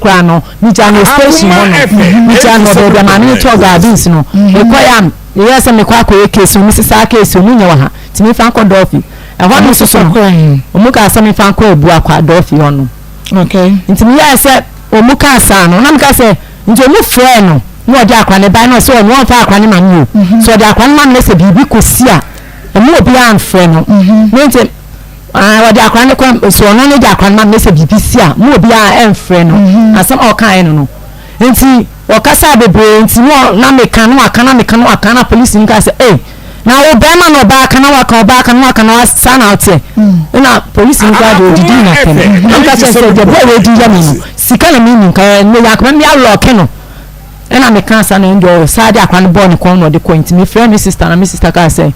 Koraa no, megyaa no wɔ station hɔ nom. Megyaa no wɔ baabi a maame no tɔɔ gardens no. Mekɔeɛ a, meyɛɛ sɛ mekɔ akɔyɛ case no, wɔse saa case yi wɔnyɛ wɔ ha, nti memfa nkɔ Dɔɔfi. Ɛhɔ nom nso so no, wɔkaa sɛ memfa nkɔ Abuakwa, Dɔɔfi hɔ nom. Nti meyɛɛ sɛ wɔkaa saa no, na meka sɛ, nti wɔfrɛɛ no na ɔde akwadaa no baeɛ na ɔse ɔno ɔmfa akwadaa no ma me o. Sɛ ɔde akwadaa no ma me na sɛ biribi kɔsi a, ɛma obiara mfrɛ no. Me nti Ah, wɔde akwadaa no kɔ so ɔno ne de akwadaa no ma no sɛ biribi si a mo obiara ɛmfrɛ no mhm. Asɛm a ɔkaeɛ no no nti ɔkasa bebree nti no na meka no aka na meka no aka na polisi no ka sɛ ei na wo bɛrima na ɔbaa ka na waka ɔbaa ka na waka na saa na ɔteɛ mm. Na polisi no koraa deɛ ɔdidi na tɛm na meka kyerɛ sɛ deɛ bɔɔ wɔadi yɛ me no sika na menim ka meyɛ akoma me alɔɔke no ɛna meka sa no ɛndeɛ ɔsaa de akwadaa no bɔɔ ne kɔn na ɔde kɔ. Nti mefrɛ me sister na me sister kaa sɛ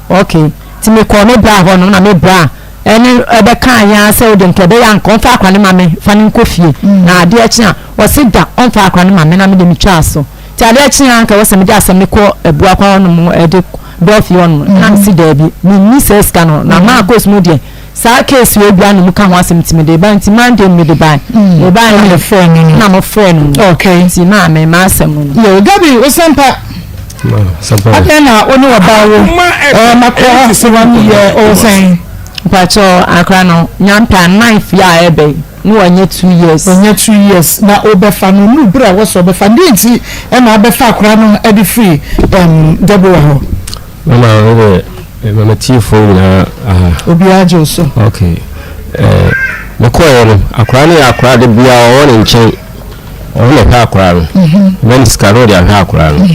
okay. Nti mekɔɔ me bra hɔ nom na me bra ɛne ɛbɛkaa yɛn ara sɛ wode nka ɛbɛyɛ anka ɔmfa akora no ma me fa no nkɔ fie mm. Na adeɛ kye a ɔse da ɔmfa akora no ma me na mede metwaa so. Nti adeɛ kye a anka wɔ sɛ mede asɛm no kɔ abua kwa hɔ nom ɛde dɔɔ fie hɔ nom na mese daabi menni saa sika no na maa kɔs mu deɛ saa case wei bia na mu ka ho asɛm nti mede ba. Nti Monday mede ba me ba na na mo frɛ no. Okay. Nti maa me ma asɛm no. Yo, Gabi, wo sɛmpa. Adɛn na wo ne ɔbaa wo makora 1 year ɔwɔ sɛn? Mpakyɛ akora no nyampa ninth yɛ a ɛbɛ ne wɔnyɛ 2 years. Wɔnyɛ 2 years na wobɛfa no nu berɛ a wɔsɛ ɔbɛfa no deɛ nti ɛna abɛfa akora no de firi Deborah hɔ? Mama, wo de mama tiefoɔ nyinaa aha. Obiara gye wo so. Okay. Mekɔɛ no, akora no yɛ akora de biara ɔwɔ ne nkyɛn. Ɔno na ɛhwɛ akora no. Na ne sika no ɔde ahwɛ akora no.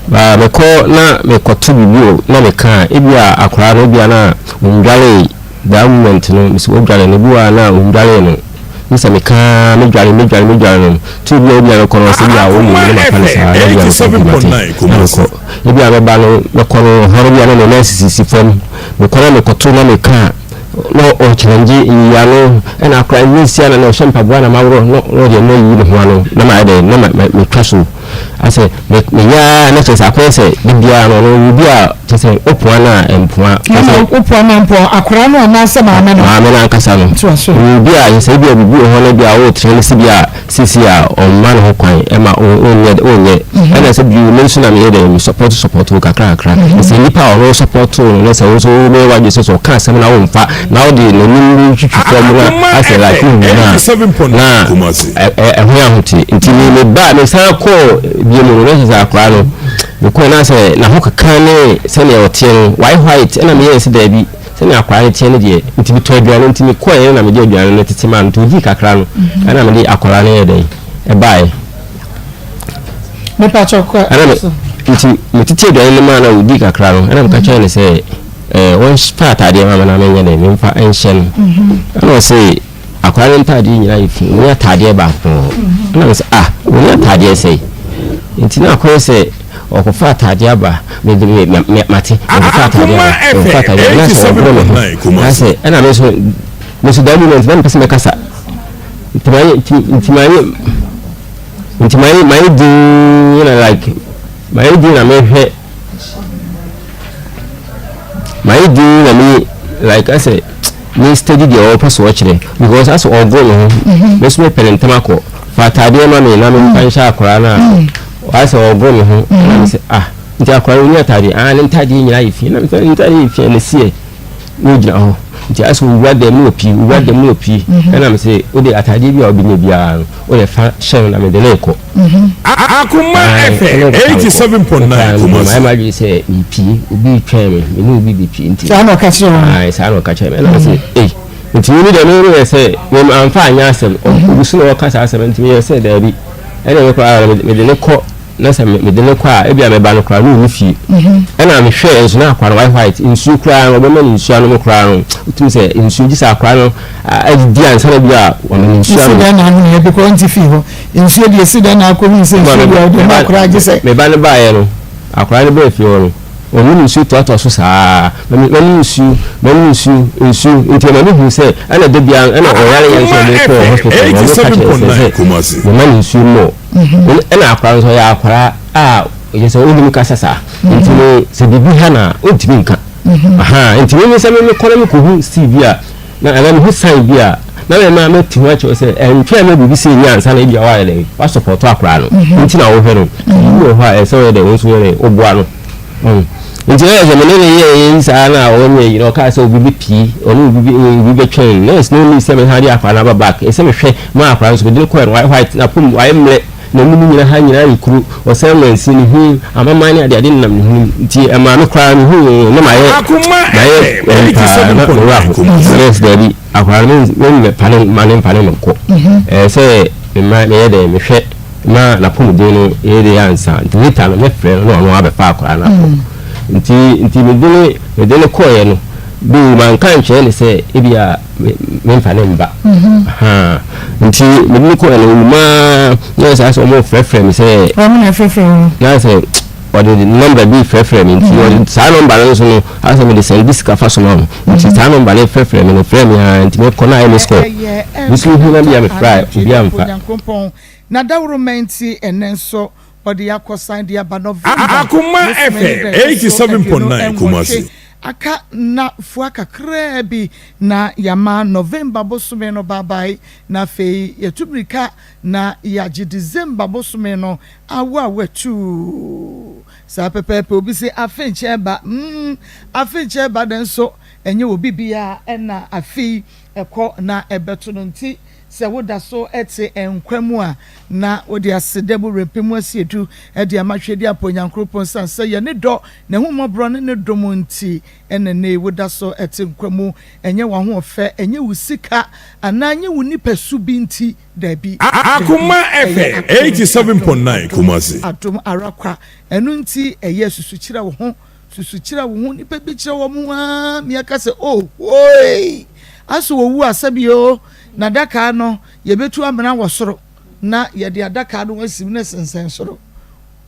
Ba mekɔ na mekɔto biribi o na meka ebi a akora no ebi a na ɔndware that moment no mesɛ ɔdware no ebi wɔ a na ɔndware no. Ne sɛ meka medware medware medware no to ebi a ebi a mekɔ no ɔsɛ bi a wɔn mu na mafa no saa na ebi a mekɔ bi mate na mekɔ ebi a mɛba no mɛkɔ no hɔ no bi a na ne nan sisisi fam mekɔ na mekɔto na meka na ɔkyerɛngye nyia no ɛna akora ne nsia na na ɔhyɛ mpaboa na maworɔ na ɔde ɛno ayi ne ho ano na mayɛ dɛ na metwa so asɛ meyɛ a na kyerɛ sɛ akɔyɛ sɛ da biara no ɔno obi a kyerɛ sɛ wopoa no a mpoa. Wopoa no mpoa akora no anaasɛ maame no? Maame no ankasa no obi a sɛ bi a biribi wɔ hɔ no bi a wotrɛ no sɛ bi a sisi a ɔmma ne ho kwan ɛma onyɛ onyɛ ɛna sɛ bio me nso na meyɛ dɛ me support support wo kakra kakra sɛ nipa a ɔno support wo no sɛ wo nso wo bɛyɛ wadwe sɛ sɛ ɔka asɛm na womfa na wode n'anim twitwi fam na asɛ like wohu na na ɛho yɛ ahote. Nti me me ba me san kɔɔ bio mu no na sɛ akwaraa no mekɔɛ na sɛ n'aho keka ne sɛnea ɔteɛ no wayɛ white ɛna meyɛɛ sɛ daabi sɛnea akwaraa no teɛ no deɛ nti metɔ aduane nti mekɔɛ na mede aduane no tete maa no nti ɔdii kakra no ɛna mede akwaraa no yɛ dɛn ɛbaeɛ. Ɛna me nti metete aduane no maa no a ɔdii kakra no ɛna meka kyerɛ no sɛ ɛɛ wɔmfa ataadeɛ ma me na menyɛ dɛn memfa nhyɛ no. Ɛna ɔse akwaraa no ntaadeɛ nyinaa yɛ fi ɔni ataadeɛ baako. Ɛna me sɛ ah ɔni ataadeɛ sɛe nti na akɔyɛ sɛ ɔkɔfa ataadeɛ aba mede me me mate ɔkɔfa ataadeɛ aba ɔkɔfa ataadeɛ aba na sɛ ɔboro me ho na sɛ ɛna me nso me nso that moment na mepɛ sɛ mɛkasa nti mayɛ nti nti mayɛ nti mayɛ mayɛ dinn na like mayɛ dinn na mehwɛ mayɛ dinn na me like asɛ me steady deɛ ɔpɛ so ɔkyerɛ because asɛ ɔgo ne ho me nso mepɛ ne ntɛm akɔ fa ataadeɛ ma me na memfa nhyɛ akwaraa no a asɛ ɔgo ne ho na me sɛ ah nti akwaraa no ɔni ataadeɛ ah ne ntaadeɛ nyinaa yɛ fi na me sɛ ne ntaadeɛ yɛ fi na ɛsiɛ na ɔgyina hɔ nti asɛ owura dɛm na ɔpie owura dɛm na ɔpie ɛna me sɛ wode ataadeɛ bi a wobɛnya biara no wode fa hyɛ no na mede ne rekɔ. Akoma FM 87.9 Kumasi. Mayɛ m'adwene sɛ mepie obi retwɛn me me ne obi bɛpie nti. Saa na ɔka kyerɛ wo? Ae saa na ɔka kyerɛ me ɛna me sɛ ei nti me deɛ me yɛ sɛ me amfa anyɛ asɛm obi so na ɔka saa asɛm nti meyɛ sɛ daabi ɛna me koraa mede ne kɔ na sɛ mede no kɔ a ebia mɛba no koraa na ɔnni fie. Ɛna mehwɛɛ nso na akwadaa no wayɛ white, nsuo koraa no ɔbɛma no nsuo anom koraa no wotumi sɛ nsuo gye sɛ akwadaa no adidi ansa na bi a wɔma no nsuo anom. Nsi dɛn na ahunu yɛ because ɔnte fie hɔ nsuo deɛ si dɛn na akɔhunu sɛ nsuo deɛ ɔde ma akwadaa gye sɛ. Me ba no baeɛ no akwadaa no baa fie hɔ no ɔnom nsuo toatoa so saa manom nsuo manom nsuo nsuo nti ɛma mehu sɛ ɛna da biara ɛna ɔyare yɛ nso ɔmo kɔɔ hospital no ɔmo ka kyerɛ sɛ sɛ mema no nsuo mmɔ. Ɛna akwadaa no nso ɔyɛ akwadaa a yɛ sɛ ɔnnim kasa saa nti no sɛ biribi ha na ɔntumi nka nti mimi sɛ mimi kɔ na mekɔhu steve bi a na anaa mehu sign bi a. Na me maa mɛte ho akyerɛ sɛ ɛntwɛn ma biribi sɛ ɛnya ansa na ebia woayɛ dɛn woasɔpɔtɔ akwadaa no mhm. nti na wohwɛ no biribi wɔ hɔ a ɛsɛ woyɛ dɛn wo nso yɛ dɛn woboa no nti na sɛ mene ne yɛ saa na ɔnyɛ yi na ɔkaa sɛ obi bɛpie ɔne obi obi bɛtwɛn na ɛsɛ no need sɛ meha de akwadaa no aba back ɛsɛ mehwɛ ma akwadaa no so mede no kɔɛ no wayɛ white na pom wayɛ mmerɛ na mu no nyina ha nyinaa yɛ kuro ɔsɛn mansin ne ho amaman ne adeade nenam ne ho nti ɛmaa me koraa me hu na mayɛ mayɛ paa na mewura ho yes daabi Akwadaa no me me mpa ne ma ne mfa ne no nkɔ. Ɛyɛ sɛ me ma meyɛ dɛ mehwɛ ma n'apɔmuden no yɛ dɛ ansa nti later no mɛfrɛ no na ɔno abɛfa akwadaa no akɔ. Nti nti mede ne mede no kɔeɛ no though manka ankyerɛ no sɛ ebi a me memfa ne mba. Ahaa nti mede no kɔeɛ no ɔwɔ mu ara na ayɛ saa sɛ wɔrefrɛfrɛ me sɛ. Wɔn na ɛfrɛfrɛ wo? Na ayɛ sɛ. Ɔde nɔmba bi frɛfrɛ me nti ɔde saa nɔmba no nso no ayɛ sɛ mede sɛnde sika fa so ma no nti saa nɔmba no frɛfrɛ me no frɛ me ara nti mekɔ na ayɛ miss call Ɛyɛ me nso mehu na bia ɛmfata mefrɛ a anaa obi Twɛdeɛ amfa. Onyankopɔn n'adaworoma nti ɛnnɛ nso ɔde yɛn akɔsan de aba November Akoma bosome ne FM da ɛtɔ so 87.9 28 Kumasi. Aka nnafua kakraa bi na yɛama November bosome no baabae na afei yɛatu mmirika na yɛagye December bosome no Awo a watu. Saa pɛpɛɛpɛ obi se afe nkyɛ ba mm afe nkyɛ ba nanso ɛnyɛ obi biara na afe yi ɛkɔ na ɛbɛto no nti sɛ woda so te nkwa mu a na wode aseda mu werɛmpe mu asiedu de ama Tweaduampɔ Onyankoropɔn esiane sɛ yɛ ne dɔ n'ahummɔborɔ ne ne dom nti na nnɛ yi woda so te nkwa mu ɛnyɛ w'ahoɔfɛ ɛnyɛ wo sika anaa ɛnyɛ wo nipasu bi nti Dabi, dabi, Akoma ɛyɛ FM adom, adom, 87.9 adom, Kumasi. adom ara kwa. Ɛno nti ɛyɛ susu kyerɛ wo ho, susu kyerɛ wo ho. Nnipa bi kyerɛ wɔn ho ara ma yɛka sɛ, Oh, hoi! Asɛ owu a sɛbi o, n'adaka no, yɛbɛtu amena wɔ soro na yɛde adaka no asi mu na ɛsensɛn soro.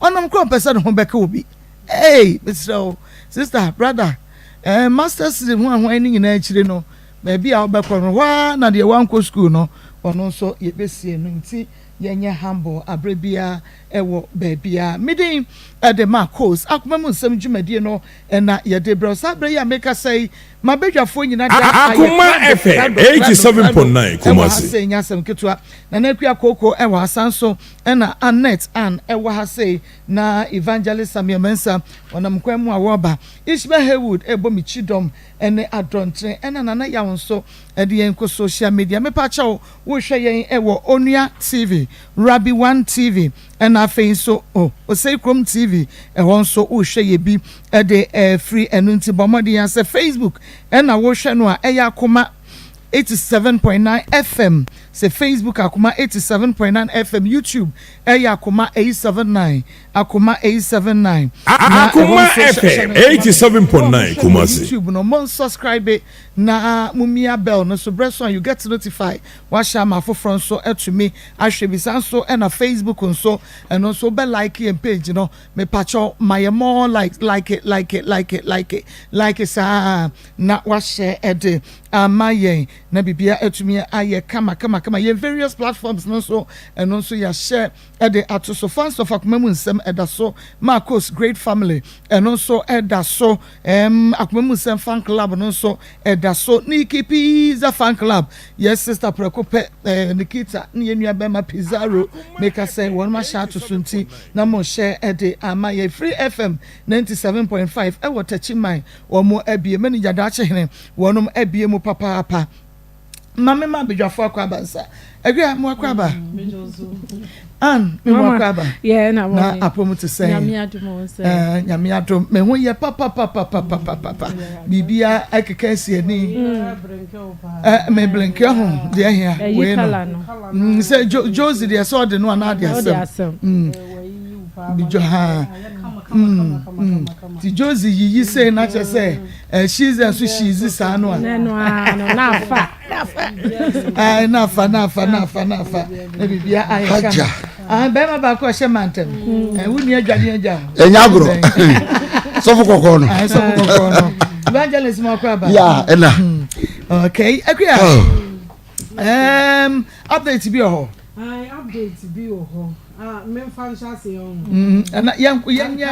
Ɔnam koraa ɔmpɛ sɛ ne ho bɛka obi. Ei, mesrɛ wo, sister, brother, eh, masters ho ahoan no nyinaa akyiri no, Baabi a wobɛkɔ no, hɔ ara na deɛ wankɔ sukuu no, ɔno nso yɛbɛsie no. Nti yɛnyɛ humble aberɛ biara wɔ baabiara. Me din de Marcos. Akoma mu nsɛm dwumadie no na yɛde brɛ wo. Saa berɛ yi a mekasa yi, m'abadwafoɔ nyina da ayɛ Akoma krado, FM krado, krado, krado 87.9 wɔ ha Kumasi. sei, nyɛ asɛm ketewa. Nana Akua Kooko wɔ ha, saa nso na Annette Ann wɔ ha sei, na Evangelist Samuel Mensah, ɔnam kwan mu a wɔreba. Ishmael Haywood rebɔ me kyidɔm ne adɔnkyerɛ ɛna Nana Yaw nso de yɛn kɔ social media mepakyɛw wo hwɛ yɛn wɔ Onua TV, Rabi One TV ɛna afei nso oh Osei Krom TV ɛhɔ nso wo hwɛ yɛ bi de firi ɛno nti bɔ mmɔden a sɛ Facebook ɛna wo hwɛ no a ɛyɛ Akoma 87.9 FM sɛ Facebook Akoma 87.9 FM YouTube ɛyɛ Akoma 879 Akoma 879 na ɛhɔ Akoma nso hyɛ FM no nso ma me. Mo a 87.9 mohwɛ wɔ Kumasi. YouTube no mon subscribe na mo mia bell no so berɛ so a you get notify wahyɛ ama afoforɔ nso atumi ahwɛ bi saa nso ɛna Facebook nso ɛno nso wobɛ like yɛn page no mepakyɛw ma yɛ more like like it like it like it like it like it saa na wahyɛ ɛde ama yɛn na biribiara atumi ayɛ kama kama kama yɛn various platforms no nso ɛno nso yɛahyɛ de ato so. Fans of Akoma Mu Nsɛm ɛda so. Marcos Great Family ɛno nso ɛda so. Ɛm Akoma Mu Nsɛm Fan Club no nso ɛda so. Nikki Pizza Fan Club, yɛ sister prɛko pɛ ɛɛ Nikita ne yɛn nua bɛrima Pizarro meka sɛ wɔn ahyɛ ato so nti na mo hyɛ ɛde ama yɛ. Free FM 97.5 ɛwɔ Takyiman wɔn abie. Manager Daakye Hene wɔn abie mu papaapa. Ma me ma abadwafo akɔ aba nsa. Akua, mo akɔ aba. Ann, me mo akɔ aba. Na apom te sɛn? Nyame adom. Me ho yɛ papapapapapapa. Biribia ɛkeka asi ani. Me blinke ho deɛ hia. Wei no. Sɛ Josie deɛ sɛ ɔde no anaa de asɛm. Bijo ha. Ti Josie yiyi sei na kyerɛ sɛ Eh, she's nso she's saa no a. Nanu ano na afa. Ai na afa na afa na afa na afa na bibia ayɛ ka. Haja. Ah, bɛrima baako ɔhyɛ mantam. Eh, wo nua adwade agya. Ɛnyɛ agorɔ. Sɔfo kɔkɔɔ no. Ah, sɔfo kɔkɔɔ no. Evangelist mo akɔ aba. Ya, ɛna. Okay, akuya. Oh. Um, update bi wɔ hɔ. Ayi update bi wɔ hɔ. Ah, memfa nhyɛ aseɛ ho. Ɛna yɛn yɛnyɛ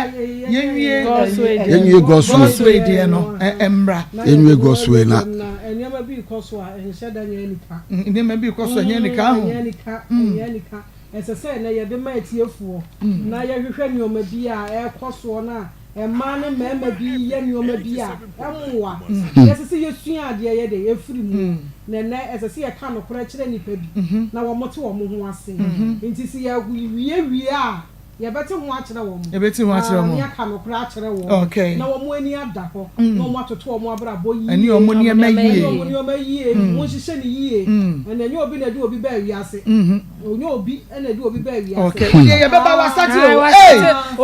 yɛnwie Yɛnwie God's way. God's way deɛ no mmra. Yɛnwie God's way na. Nneɛma bi rekɔ so a ɛnhyɛ da nyɛ anika. Nneɛma bi rekɔ so a ɛnyɛ anika aho. Ɛnyɛ anika, ɛnyɛ anika. Ɛsɛ sɛ ɛnnɛ yɛde ma atiefoɔ na yɛhwehwɛ nneɛma bi a ɛrekɔ soɔ no a mmaa ne mmarima bi yɛ nneɛma bi a ɛmmoa. Ɛsɛ sɛ yɛsua adeɛ yɛ dɛn ɛfiri mu. Na ɛnnɛ ɛsɛ sɛ yɛka nokorɛ kyerɛ nnipa bi na wɔte wɔn ho ase. Nti sɛ yɛwie wie a, Yɛbɛte ho akyerɛ wɔn. Yɛbɛte ho akyerɛ wɔn. Na yɛaka nokorɛ akyerɛ wɔn. Okay. Na wɔn ani ada hɔ. Na wɔn atoto wɔn abrabɔ yie. Ɛne wɔn nneɛma yie. Ɛne wɔn nneɛma yie. Monhyehyɛ no yie. Ɛna ɛnyɛ obi na ɛde obi baa wiase. Ɛnyɛ obi na ɛde obi baa wiase. Okay. Wodeɛ yɛbɛba wasate o. Hey!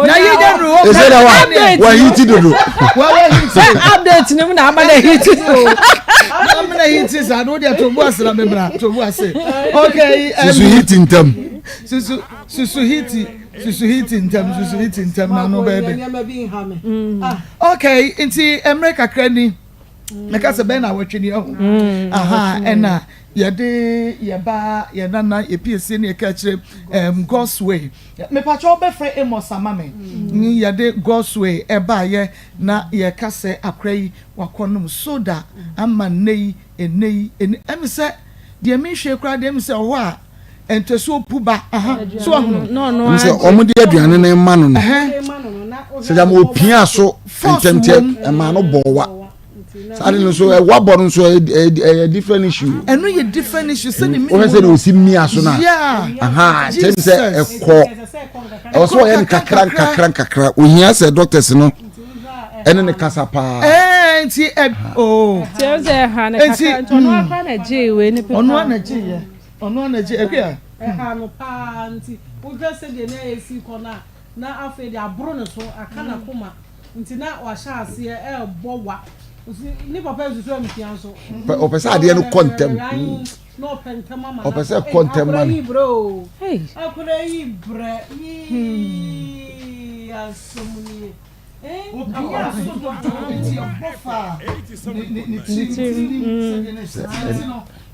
Na yi nyɛ nuru hɔ. Ɛsɛ na wa wa hiti dodo. Wa wa hiti. Sɛ update no mu na ama na hiti o. Na ama na hiti saa no wodeɛ to bu ase na mebra to bu ase. Okay. Susu hiti ntɛm. Susu. Susu hiti, susu hiti ntɛm, susu hiti ntɛm na ano bɛyɛ den. Okay, nti mmerɛ kakra ni, mɛka sɛ bɛn na awɔtwe ni ɛho. Aha, ɛna yɛde yɛba yɛ nana yɛpiesie ne yɛka akyire um, God's way. Mepakyɛ wobɛfrɛ Amos ama me. Ni yɛde God's way ɛbaayɛ na yɛka sɛ akora yi wakɔnom soda ama nnɛ yi, ɛnnɛ yi, ɛnnɛ ɛmi sɛ deɛ menhwɛ koraa deɛ ɛmi sɛ ɔhɔ a ntasuo pu ba aha so ahunu. N sɛ wɔn de aduane no ma no no sɛ gyama opia so ntɛntɛm ɛma no bɔ wa saa de no nso ɛwa bɔ no nso ɛyɛ different issue. Ɛno yɛ different issue sɛ ne mi. Wɔn sɛ de osi mia so na aha kyɛn sɛ ɛkɔ ɛwɔ sɛ ɔyɛ no kakra nkakra nkakra ohia sɛ doctors no ɛne ne kasa paa. Ɛɛ nti ɛ oo. Tiɛ sɛ ɛha ne kakra nti ɔno akora na gye wei ne pepa. Ɔno ana gye yɛ. Ɔno ara na ɛgye akua. Ɛha no paa nti wohwɛ sɛdeɛ na ɛresi kɔ no a na afei deɛ aboro ne so aka n'akoma nti na wahyɛ aseɛ ɛrebɔ wa ne papa nsusu amfia nso. Ɔpɛ sɛ adeɛ no kɔ ntɛm. Na ɔpɛ ntɛm ama Ɔpɛ sɛ ɛkɔ ntɛm ma akora no. yi brɛ o akora yi brɛ yii asɛm nie. Obiaa so dodo nti ɛbɔ fa ne tiri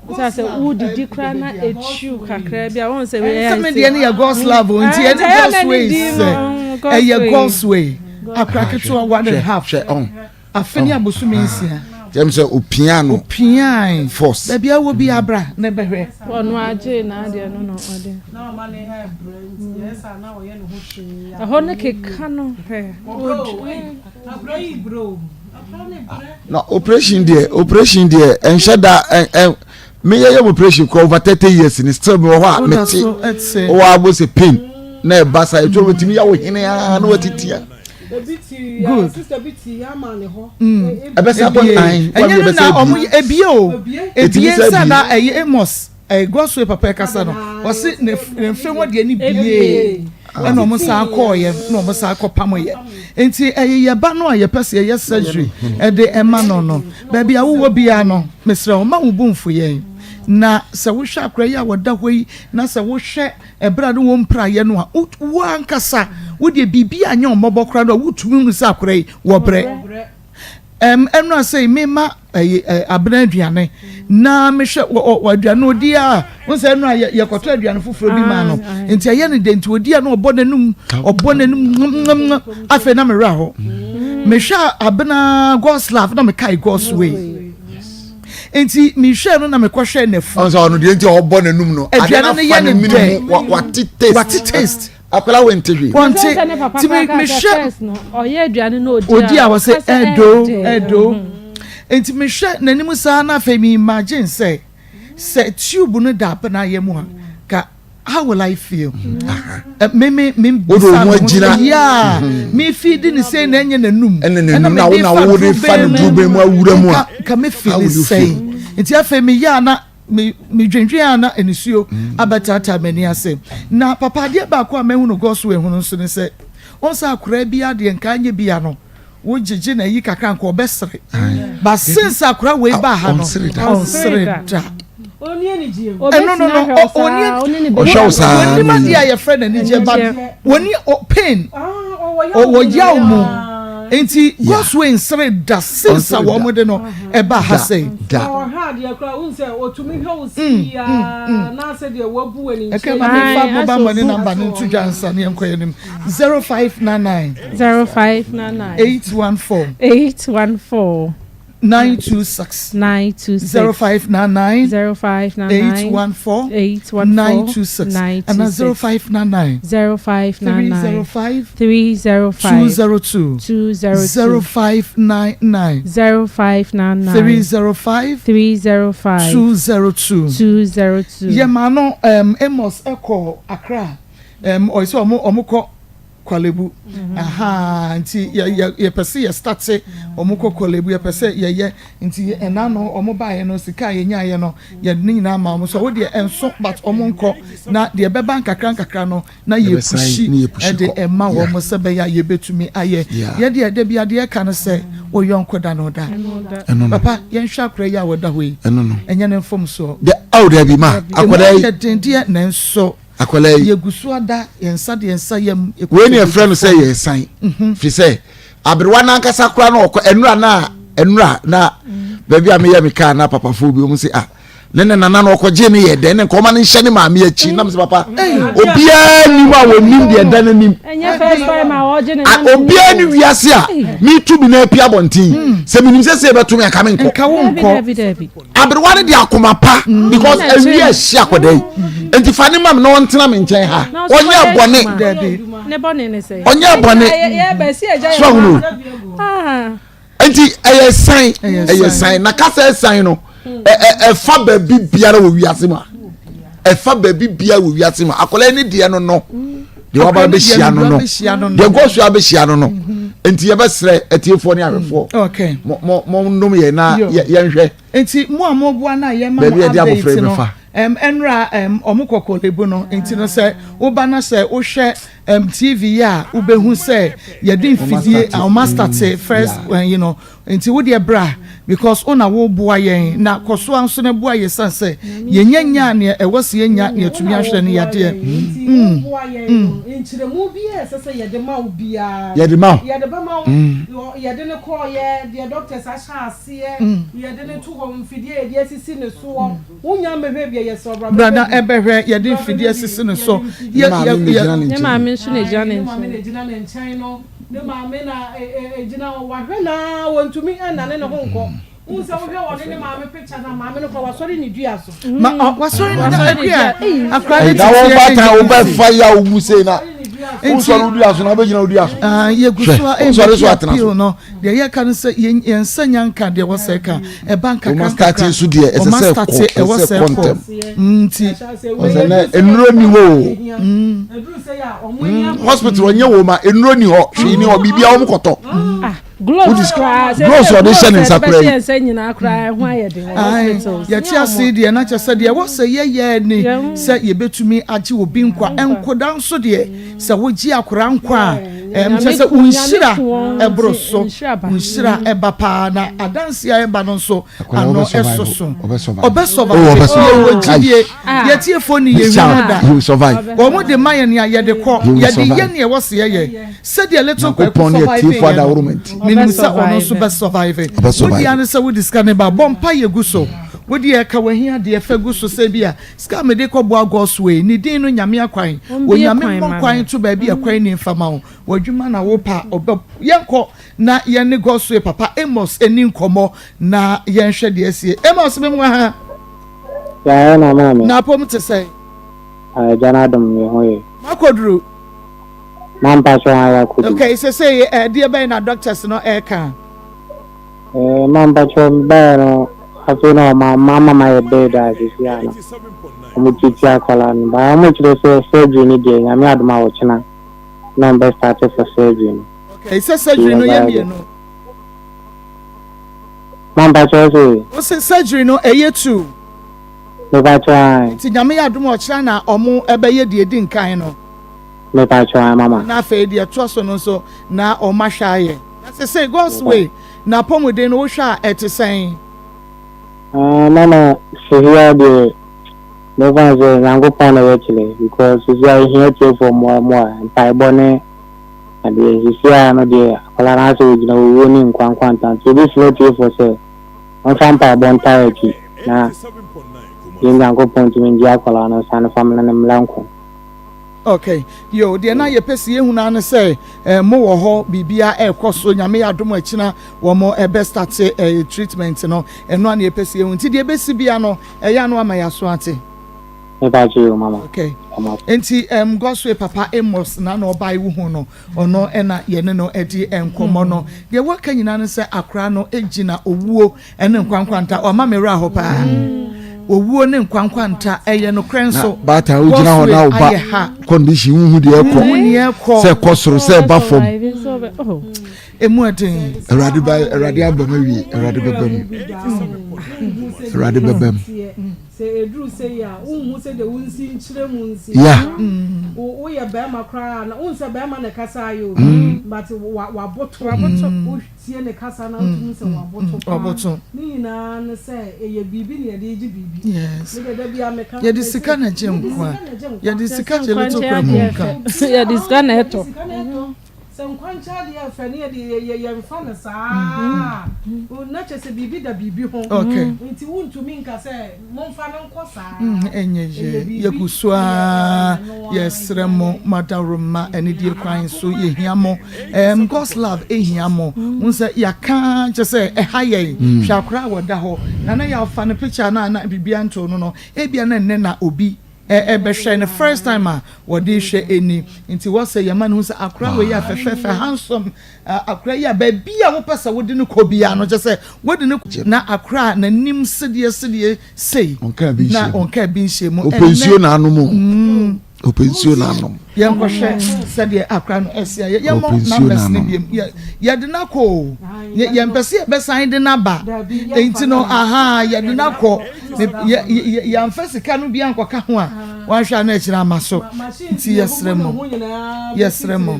Sɛ sɛ wodidi koraa na ɛtwiw kakra bi a wɔn sɛ wei sɛ me deɛ no yɛ God's love o nti ɛne God's way sɛ ɛyɛ God's way akora ketewa one and half afe ne abosome nsia. Kyɛm sɛ opia no. Opiae. Force. Baabi a wɔ bi abra na bɛhwɛ. Ɔno agye n'adeɛ no na ɔde. Na ɔma ne hair brɛ nti ɛyɛ saa na ɔyɛ ne ho hwee. Ɛhɔ no keka no hwɛ. Akora yi brɛ o. Akora ne brɛ. Na operation deɛ operation deɛ ɛnhyɛ da ɛ ɛ meyɛ yɛ operation kɔ over 30 years ni still mewɔ hɔ a mete wɔ abo sɛ pain na ɛba saa ɛtɔ bɛtumi yɛ wo hene a na watitia. Good. Ɛbɛsa bɔ nan. Ɛnyɛ no na ɔmo ebie o ebie nsa na ɛyɛ Amos ɛyɛ Godswill papa ɛkasa no ɔsi ne ne nfe ho deɛ ne bie ɛna ɔmo san kɔɔyɛ na ɔmo san kɔ pam yɛ nti ɛyɛ yɛ ba no a yɛpɛ sɛ yɛyɛ surgery ɛde ɛma no no baabi a wowɔ biara no mesrɛ wo ma wo bo mfu yɛn na sɛ wohwɛ akora yi a wɔda hɔ yi na sɛ wohwɛ ɛberɛ a ne wɔn mpraeɛ no a wo ankasa wo deɛ biribi anyɛ wo mmɔbɔ koraa no a wotumi hunu sɛ akora yi wɔbrɛ ɛm ɛno asɛ mema ɛyi ɛ abena aduane na mehwɛ wɔ wɔ aduane odi a n sɛ ɛno a yɛ yɛkɔtɔ aduane foforɔ bi maa no nti ɛyɛ ne de nti odi a na ɔbɔ n'anum ɔbɔ n'anum ŋamŋamŋam afei na mewura hɔ mehwɛ abena God's love na mekae God's way nti mehwɛ no na mekɔhwɛ n'afu. Ɔn sɛ ɔno deɛ nti ɔbɔ n'anum no aduane no yɛ ne dɛ wate taste wate taste. Akwadaa wei nte hwee. Wɔnte ti mi mehwɛ. Ɔyɛ aduane na odi a. Odi a wɔsɛ ɛdo ɛdo. Nti mehwɛ n'anim saa na afei mi imagine sɛ sɛ tube no da abena yɛ mu a ka how will I feel? Me me me bisa me ho sɛ yeah me fi di ne sɛ na ɛnyɛ n'anum. Ɛna n'anum na wo na wo de fa ne duro mu awura mu a. Ka me feel sɛn. Nti afei me yɛ a na. Me medwendwen a na anisuo abɛtaataa m'ani ase. Na papa adeɛ baako a mahu no God's way ho no nso ne sɛ, wohu sɛ akoraa bi adeɛ nka anyɛ bi a no, wogyegye no ayi kakra nka ɔbɛsere. But since akoraa wei baa ha no, ɔnsere da. Ɛno no no, ɔni wɔnim adeɛ a yɛfrɛ no anigyeɛ but wɔni pain, ɔwɔ yaw mu. Nti God's way nsere da since a wɔn de no ɛba ha sɛi. Da. Ɔhwɛ adeɛ koraa wohu sɛ ɔtumi hwɛ wo sii aa na sɛ deɛ wabu w'ani nkyɛn. Ɛkɛ ma me fa mobile money number no nto dwa ansa ne yɛnkɔ yɛn anim 0599. 0599. 814. 814. 926 926 0599 0599 814 814 926 ana 0599 0599 305 305 202 202 0599 0599 305 305 202 202. Yɛ maa no um, Amos kɔ Accra um, ɔyɛ sɛ ɔmo ɔmo kɔ Korle-Bu ahaa nti yɛ yɛ yɛpɛ sɛ yɛ starte ɔmo kɔ Korle-Bu yɛpɛ sɛ yɛyɛ nti ɛna no ɔmo baeɛ no sika a yɛnyaeɛ no yɛde ne nyinaa ma ɔmo so wo deɛ ɛnso but ɔmo nkɔ na deɛ ɛbɛba nkakra nkakra no na yɛpushi ɛde ɛma wɔn sɛ bɛyɛ a yɛbɛtumi ayɛ yɛ deɛ da bi adeɛ ɛka no sɛ wo yɔnko da no da papa yɛnhwɛ akora yi a wɔda hɔ yi ɛnyɛ ne mfomsoɔ dabi ma akwadaa yi ɛmu yɛ den deɛ nanso Akwadaa yi. Yɛgu so ada yɛn nsa de yɛn nsa yam. Wei ne yɛfrɛ no sɛ yɛresan. Mhm. Firi sɛ aberewa no ankasa koraa na ɔkɔ ɛnura na ɛnura na baabi a meyɛ me kaa na papafoɔ bi wɔn sɛ ah ne ne nana no ɔkɔgye ne yɛ dɛn ne nkɔma no nhyɛ ne maame akyi nam sɛ papa obiara nim a wɔnim deɛ ɛda n'anim obiara ne wiase a metu bi na api abɔnten hmm. sɛ menim sɛ sɛ yɛbɛto me anka menkɔ Aberewa no de akoma pa mm. because awi ahye akwadaa yi mm. nti fa ne mam na ɔntena me nkyɛn ha ɔnyɛ bɔne ɔnyɛ bɔne so ahono ah. nti ɛyɛ san ɛyɛ san na kasa ɛsan no ɛfa baabi biara wɔ wiase mu a ɛfa baabi biara wɔ wiase mu a akwadaa yi ne deɛ no no deɛ waba abɛhyia no no deɛ gɔsu abɛhyia no no mm-hmm. nti yɛbɛsrɛ atiefoɔ ne ahwɛfoɔ mo mo nom yɛn na yɛnhwɛ. Nti mo a moboa no a yɛma mo update no ɛnra ɔmo kɔ Korle-Bu no nti no sɛ woba na sɛ wohwɛ TV yi a wobɛhu sɛ yɛde mfidie ɔmo astate first yi no Nti wo deɛ bra because wo na wo boa yɛn na kɔsoa nso na boa yɛ san sɛ yɛnya nyaa neɛ ɛwɔ sɛ yɛnya na yɛtumi ahwɛ no yadeɛ mm mm. Nkyerɛmu biara a ɛsɛ sɛ yɛde ma wo biara yɛde ma wo yɛde bɛma wo yɛde no kɔɔyɛ deɛ doctors ahyɛ aseɛ yɛde no to hɔ mfidie a yɛde asisi ne soɔ wonya mmɛhwɛ bi a yɛsrɛ wo bra Bra na ɛbɛhwɛ yɛde mfidie asisi ne so yɛ yɛ yɛ. Ne maame nso na ɛgyina ne Ne maame na ɛgyina ne nkyɛn no. Ne maame na egyina hɔ, wahwɛ no ara, wɔntumi nnane ne ho nkɔ. Wohu sɛ wohwɛ ɔne ne maame picture no a, maame no koraa wasɔre ne dua so. Ma ɔ wasɔre ne dua akua akora ne Na wɔn tete baatan ɛnyɛ wo bɛ easy. fa ya wo mu sei na Nti wosɔre wo dua so na wobɛgyina wo dua so. ah, yɛgu Hwɛ so a wosɔre so ɛmɛki atena so. appeal no deɛ yɛka no sɛ yɛn yɛn nsa nya nka deɛ ɛwɔ sɛ ɛka ɛba nkakra Wɔn nkakra start nso deɛ ɛsɛ wɔn sɛ start ɛkɔ ɛwɔ ɛsɛ sɛ ɛkɔ ɛkɔ ntɛm. nti Ɔsɛ nɛ nnuro ni hɔ o. Mm, hospital ɔnyɛ wɔ ma nnuro ni hɔ hwee ni hɔ biribiara wɔn kɔtɔ. Ah, gloves koraa sɛ gloves ɔde hyɛ ne nsa koraa yi. nsa nyinaa koraa ɛho ayɛ den wɔ hospitals. Yɛte ase deɛ na kyɛ sɛ deɛ ɛwɔ sɛ yɛyɛ ni sɛ yɛbɛtumi agye obi nkwa nkoda nso deɛ sɛ wogye akora nkwa a ɛm kyɛ sɛ wo nhyira ɛboro so wo nhyira ɛba paa na adanse a ɛba no nso ano ɛsoso ɔbɛ survive yɛwɔ gyidie yɛtiefoɔ ni yɛn hu da wɔn de ma yɛn nea yɛde kɔ yɛde yɛ nea ɛwɔ sɛ yɛyɛ sɛdeɛ little kwaku survive yɛ no menim sɛ ɔno nso bɛ survive wodi ano sɛ wodi sika ne ba bɔ mpa yɛ gu so wodi ɛka wahia deɛ fɛ gu so sɛ bi a sika mede kɔ boa God's way ne din no nyame akwan onyame mmɔ kwan to baabi ɛkwan ni nfa ma wo w'adwuma na wopa ɔbɛ yɛnkɔ na yɛne Godswill papa Amos nni nkɔmmɔ na yɛnhwɛ deɛ asie. Amos me mmoa ha. Yɛayɛ na maame. Na apom te sɛn? Agya no adom yɛ ho yɛ. Moakɔduru? Mampa kyɛ wɔn ayɛ akɔduru. Okay, sesei ɛdeɛ bɛn na doctors no ɛreka? Eh, mampa kyɛ baeɛ no afei na ɔma ama ma yɛ bed a sisi a no ɔmo titi akwadaa no baa ɔmo kyerɛ sɛ surgery no deɛ nyame adom a ɔkyena na ɔmo bɛ start for surgery no. Okay, sɛ surgery no yɛ mienu. Mampakyɛw se. Wo se surgery no ɛyɛ tu. Mepakyɛw ae. Nti Nyame yɛ adom a ɔkyena na ɔmo ɛbɛyɛ deɛ edi nkan no. Mepakyɛw ae mama. Na afei deɛ ɛtoa so no nso na ɔmo ahwɛ ayɛ. Na sesei God's way n'apɔmuden no wohwɛ a ɛte sɛn? Ah mama sesei deɛ mɛfa no sɛ Nyankopɔn na ɛbɛkyerɛ because sesei a yɛhia atiefoɔ mmoa mmoa mpaebɔ ne adeɛ. Seesei ara no deɛ, akwadaa no ara sɛ ɔgyina owuo ne nkwa nkwanta nti yɛbɛsrɛ atiefoɔ sɛ wɔmfa mpaebɔ ntaa yɛn akyi na yɛn Nyankopɔn ntumi ngye akwadaa no nsane mfa no mmra nkwa mu. Okay, yo, deɛ na yɛpɛ sɛ yɛhunu ara ne sɛ eh, mo wɔ hɔ, biribiara ɛrekɔ so, Nyame yɛ adom akyina wɔn ɛbɛ start eh, treatment no, ɛno a na yɛpɛ sɛ yɛhu, nti deɛ ɛbɛsi bia no, ɛyɛ ano ama yɛaso ate. Mepa kyɛw o mama. Okay. Nti um, Godswill papa Amos na na ɔbae wo hu no, ɔno ɛna yɛne no ɛdi nkɔmmɔ no. Deɛ wɔka nyinaa ne sɛ akora no gyina owuo ɛne nkwa nkwanta, ɔma me werɛ ahɔ paa. Owuo ne nkwa nkwanta ɛyɛ nokorɛ nso. Baatan wogyina hɔ na wo ba condition wohu deɛ ɛkɔ sɛ ɛkɔ soro sɛ ɛba fam. Emu ɛden. Awurade ba Awurade aba mu awie Awurade bɛba mu Awurade bɛba mu. Sɛ ɛduru sei a, wonhu sɛdeɛ wonsi nkyerɛ mu nsi. Yeah. Woyɛ barima koraa na wohu sɛ barima na ɛkasa ayɛ o. But waboto. Wotie ne kasa na wotumi sɛ waboto paa. Waboto. Ne nyinaa ne sɛ ɛyɛ biribi na yɛde regye biribi. Yes. Me deɛ da biara meka. Yɛde sika na gye nkwa. Yɛde sika gye little kwaku nka. Yɛde sika na ɛtɔ. Yɛde sika na ɛtɔ. Sɛ nkwankyɛ adeɛ yɛ fɛ ne yɛde yɛ yɛmfa no saa na kyerɛ sɛ biribi da biribi ho nti wontumi nka sɛ momfa no nkɔ saa. Ɛnyɛ yie yɛgu so ara yɛsrɛ mo mo adaworoma anidie kwan so yɛhia mo um, God's love ɛhia mo wo sɛ yɛaka kyɛ sɛ ɛha yɛn hwɛ akora a wɔda hɔ na na yɛafa no picture no a na biribia nto no no ebia na nnɛ na obi ɛbɛhwɛ no first time a wɔde hwɛ ɛni nti wɔ sɛ yɛma no hu sɛ akora wei yɛ fɛfɛɛfɛ handsome akora yi a baabi a wopɛ sɛ wode no kɔ biara no kyɛ sɛ wode no na akora a n'anim sedeɛ sedeɛ sei na ɔnka bi nhyɛ mu ɔpɛ nsuo na anom o ɔpɛ nsuo na anom yɛnkɔhwɛ sɛdeɛ akora no ɛsi ayɛ yɛmmɔ numbers no biom yɛde no akɔ o yɛmpɛ sɛ yɛbɛsan de no aba nti no aha yɛde no akɔ yɛamfa sika no bi ankɔka ho a wanhwɛ a na akyire ama so nti yɛsrɛ mo yɛsrɛ mo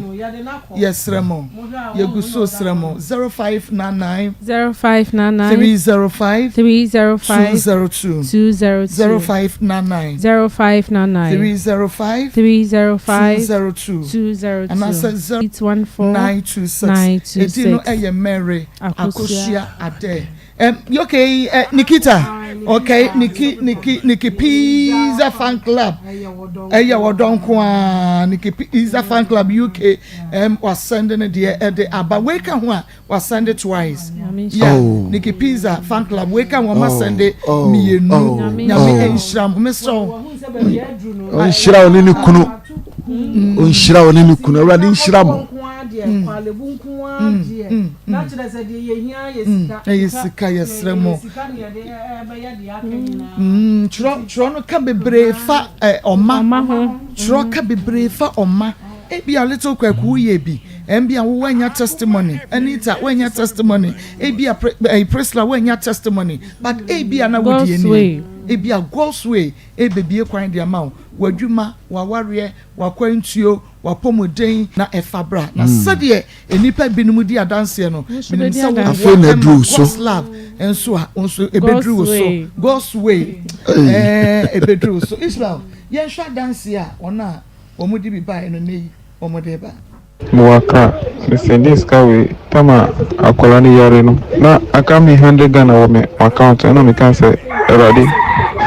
yɛsrɛ mo yɛgu so srɛ mo 0599 0599 305 305 202 202 0599 0599 305 305 202 202 anaasɛ 814 926 926 ɛdin no ɛyɛ Mary Akosua Akosua Adɛ. Okay, Nikita. Okay, Nikki, Nikki, Nikki Pizza Fan Club. Ɛyɛ wɔdɔ nko ara. Nikki Pizza Fan Club UK. Wasɛnde ne deɛ ɛde aba. Wei ka ho a wasɛnde twice. Yeah, Oh. Nikki Pizza Fan Club. Wei ka ho a wasɛnde Oh. mmienu. Oh. Nyame Oh. nhyira mo. Mesrɛ wo. Ɔnhyira wo ne ne kunu. Ɔnhyira wo ne ne kunu. Awurade nhyira mo. Ɛyɛ sika yɛsrɛ mo. Twerɛ twerɛ no ka bebree fa ɔma. Twerɛ ka bebree fa ɔma. Ebia little Kwaku woyɛ bi. Ɛnbia wo woanya testimony. Anita woanya testimony. Ebia Priscilla woanya testimony. But ebia na wodi ani. Ebia God's way ebebie kwan de ama wo. W'adwuma, w'awareɛ, w'akwantuo, w'apɔmuden na ɛfa bra. Na sɛdeɛ nnipa binom di adanseɛ no, menim sɛ wo Afei na boa aduru ma wo so. God's love nso a, wo nso ɛbɛduru wo so. God's way ɛɛ ɛbɛduru wo so. Israel, yɛnhwɛ adanseɛ a wɔn a wɔde bi baeɛ no nnɛ yi wɔde ba. Mowɔ Accra, me sɛndee sika wei tam a akwadaa no yare no na aka me hundred Ghana wɔ me account ɛna me kaa sɛ Awurade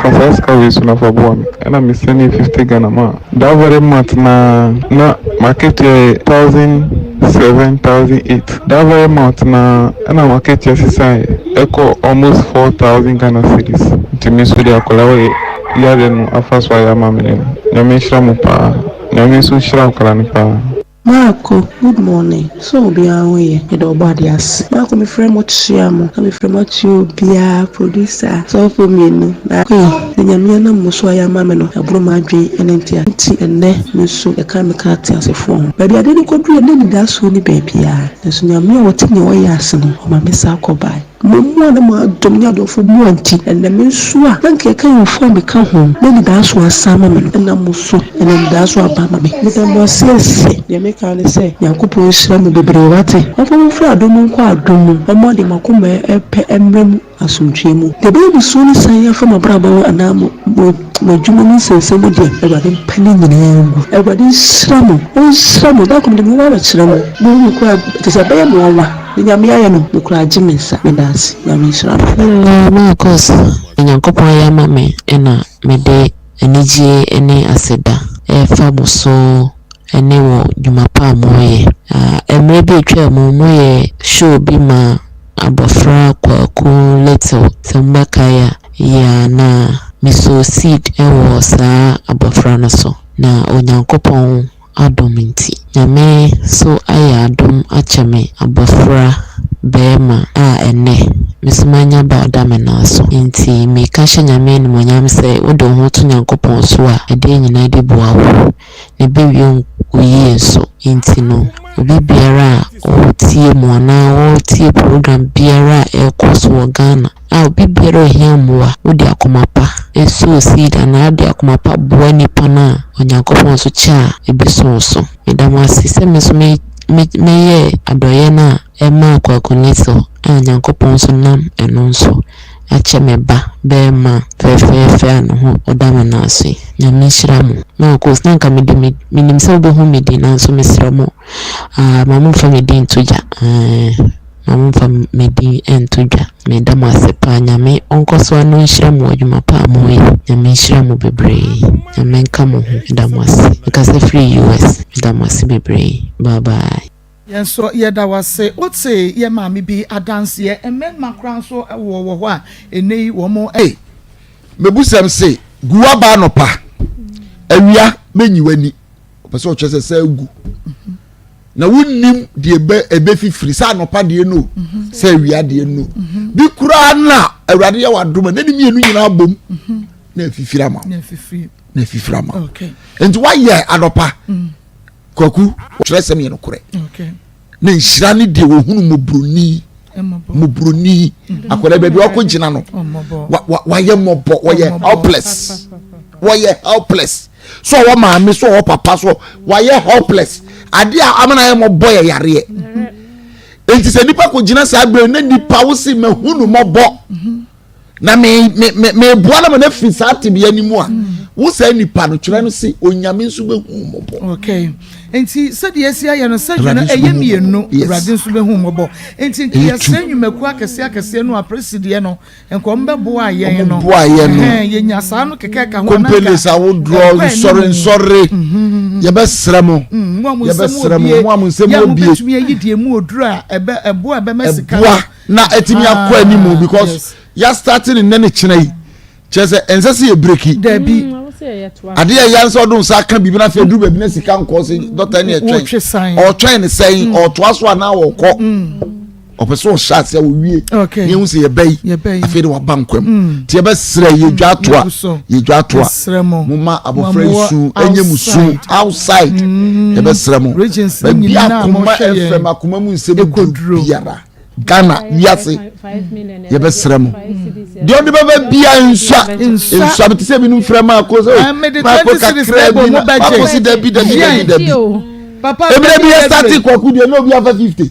fa saa sika wei so na fa boa me ɛna me sɛndee 50 Ghana maa that very month naa na m'akatua yɛ 1007 1008 that very month naa ɛna m'akatua sesaeɛ ɛkɔ almost 4000 Ghana cedis nti me nso deɛ akwadaa wei yare no afa so ayɛ ama me no Nyame nhyira mo paa. Nyame nso nhyira akwadaa no paa. Marko, Good morning, sɛ obiara ho yɛ? Meda Ɔbɔadeɛ ase. Marko, Mefrɛ mo kyea mo, na mefrɛ mo akyea obiara, producer, sɔfoɔ mmienu, na Queen, deɛ Nyame anam mo so ayɛ ama me no, ɛboro m'adwene ne nteaseɛ nti ɛnnɛ me nso yɛka me ka ateasefoɔ ho. Baabi adeɛ no kɔduruiɛ no na anidasoɔ nni baabiara, nanso Nyame a ɔte nea ɔyɛ ase no, ɔma me san kɔbaeɛ. Mo mmoa ne mo adom ne adɔfo mmoa nti, ɛnnɛ me nso a na anka ɛka awufo a meka ho no anidaso asan ama me no, ɛnam mo so na anidaso aba ama me. Meda mo ase ase. Deɛ meka ara ne sɛ, Nyankopɔn nhyira mo bebree, wate? Ɔmfa mo mfiri adom mu nkɔ adom mu, ɔmma deɛ mo akoma pɛ mmra mu asomdwoeɛ mu. Deɛ ɛbɛyɛ mo su ne san afa mo abrabɔ ho anaa mo mo Mo adwuma mu nsɛnsɛm mu deɛ, Awurade mpa ne nyinaa ngu. Awurade nhyira mo, ɔnhyira mo. Da koro mede me ho abɛkyerɛ mo. Mohu me koraa kyerɛ sɛ ɛbɛyɛ mo nwanwa. Deɛ Nyame ayɛ no, me koraa agye me nsa. Meda ase. Nyame nhyira mo. Hello Marcus, deɛ Nyankopɔn ayɛ ama me na mede anigyeɛ ne aseda ɛrefa mo so ne wɔ dwuma pa a moreyɛ. Mmerɛ bi a atwam mu moyɛ show bi ma abɔfra Kwaku Little sɛ mobɛkae a, yea na me sow seed wɔ saa abɔfra no so na Onyankopɔn adom nti. Nyame so ayɛ adom akyɛ me abɔfra barima a ɛnnɛ me so manya ba a ɔda me nan so. Nti meka hyɛ Nyame animuonyam sɛ wode wo ho to Nyankopɔn so a adeɛ nyinaa di boa wo na ɛbɛwie wo yie nso. Nti no obi biara a ɔretie mo anaa ɔretie program biara a ɛrekɔ so wɔ Ghana a obi biara a ohia mmoa, wode akoma pa sow seed anaa wode akoma pa boa nipa no a, Onyankopɔn nso kyɛ a ebeso wo so. Meda mo ase sɛ me nso me me meyɛɛ adɔeɛ no a ɛmaa Kwaku Little a Nyankopɔn nso nam ɛno nso akyɛ me ba barima fɛfɛɛfɛ a ne ho ɔda me nan so yi. Nyame nhyira mo. Marcos, na anka mede me menim sɛ wobɛhu me din nanso mesrɛ mo, ah, ma momfa me din nto gya. Eh. Ma mo nfa me din nto dwa. Me da mo ase paa Nyame ɔnkɔ so ara na ɔnhyira mo wɔ adwuma pa a mo yɛ. Nyame nhyira mo bebree. Nyame nka mo ho. Me da mo ase. Me kasa firi US. Me da mo ase bebree. Bye bye. Yɛn nso yɛda wo ase. Wote yɛn maame bi adanseɛ. Mmarima koraa nso wɔ wɔ hɔ a ɛnnɛ yi wɔn. Ei, mebusɛm se, gu w'aba anɔpa, awia mɛnyi w'ani. Ɔpɛ sɛ ɔkyerɛ sɛ sɛ agu. Na wonnim deɛ ɛbɛ ɛbɛfifiri sɛ anɔpa deɛ no mhm. sɛ awia deɛ no mhm. bi koraa na awurade yɛ wadom a n'ani mmienu nyinaa bom mhm. na afifiri ama na afifiri ama nti wayɛ anɔpa mm. kwaku kyerɛ sɛm yɛ nokorɛ na nhyira ne deɛ wɔhunu mmɔborɔni mmɔborɔni akwadaa baabi ɔkɔ gyina no wayɛ mmɔbɔ wɔyɛ helpless wɔyɛ helpless so ɔwɔ maame so ɔwɔ papa so wayɛ helpless adeɛ a amana yɛ mɔbɔ yɛ yareɛ nti sɛ nipa kɔ gyina saa abiri na nipa wosi ma hu no mɔbɔ na me me me me boa na ma na fi saa tebea ni mu a wo saa nipa no twerɛ no se onyame nso bɛ hu mɔbɔ. okay nti sɛdeɛ esi ayɛ no sɛdeɛ no ɛyɛ mmienu awurade nso bɛ hu mɔbɔ nti nti yɛsrɛ nnwumakuo akɛseɛ akɛseɛ no apresideɛ no. Nka wɔn bɛboa yɛn no. Wɔn boa yɛn no. Yɛnya saa no kɛkɛ ka ho. Companies ahodoɔ nsɔre nsɔre. Mhm. Yɛbɛsrɛ mo. Mm, Yɛbɛsrɛ mo. Mo a mo nsɛm wɔ bie. Yɛ mo bɛtumi ayi deɛ mu oduru a ɛbɛ ɛboa ɛbɛma sika. Ɛboa na ɛtumi akɔ ah, anim because yɛ start ne nnɛ ne kyena yi kyerɛ sɛ ɛnsɛ sɛ yɛ breki. Dabi. Mm, Adeɛ ɛyɛ nsɛ ɔdo nsa aka biribi na afei aduru baabi na sika nkɔ sɛ dɔkta ne ɛtwɛn ɔtwɛn ne sɛn ɔtoa so anaa ɔkɔ. ɔpɛ sɛ ɔhyɛ aseɛ wɔwie ne ɛhu sɛ yɛbɛ yi afei de waba nkwa mu mm. nti yɛbɛserɛ yɛdwa mm. atoa yɛdwa atoa moma abɔfra yi su ɛnyɛ mu su outside mm. yɛbɛserɛ mo baabi akoma fm akoma mu nsɛm duru biara ghana wiase yɛbɛserɛ mo deɛ ɔde bɛbɛ bia nsua nsua mete sɛ binom frɛ maako sɛ maako kakra bi maako si dabi dabi dabi dabi ebire bi yɛ starting kwaku deɛ na obi afa 50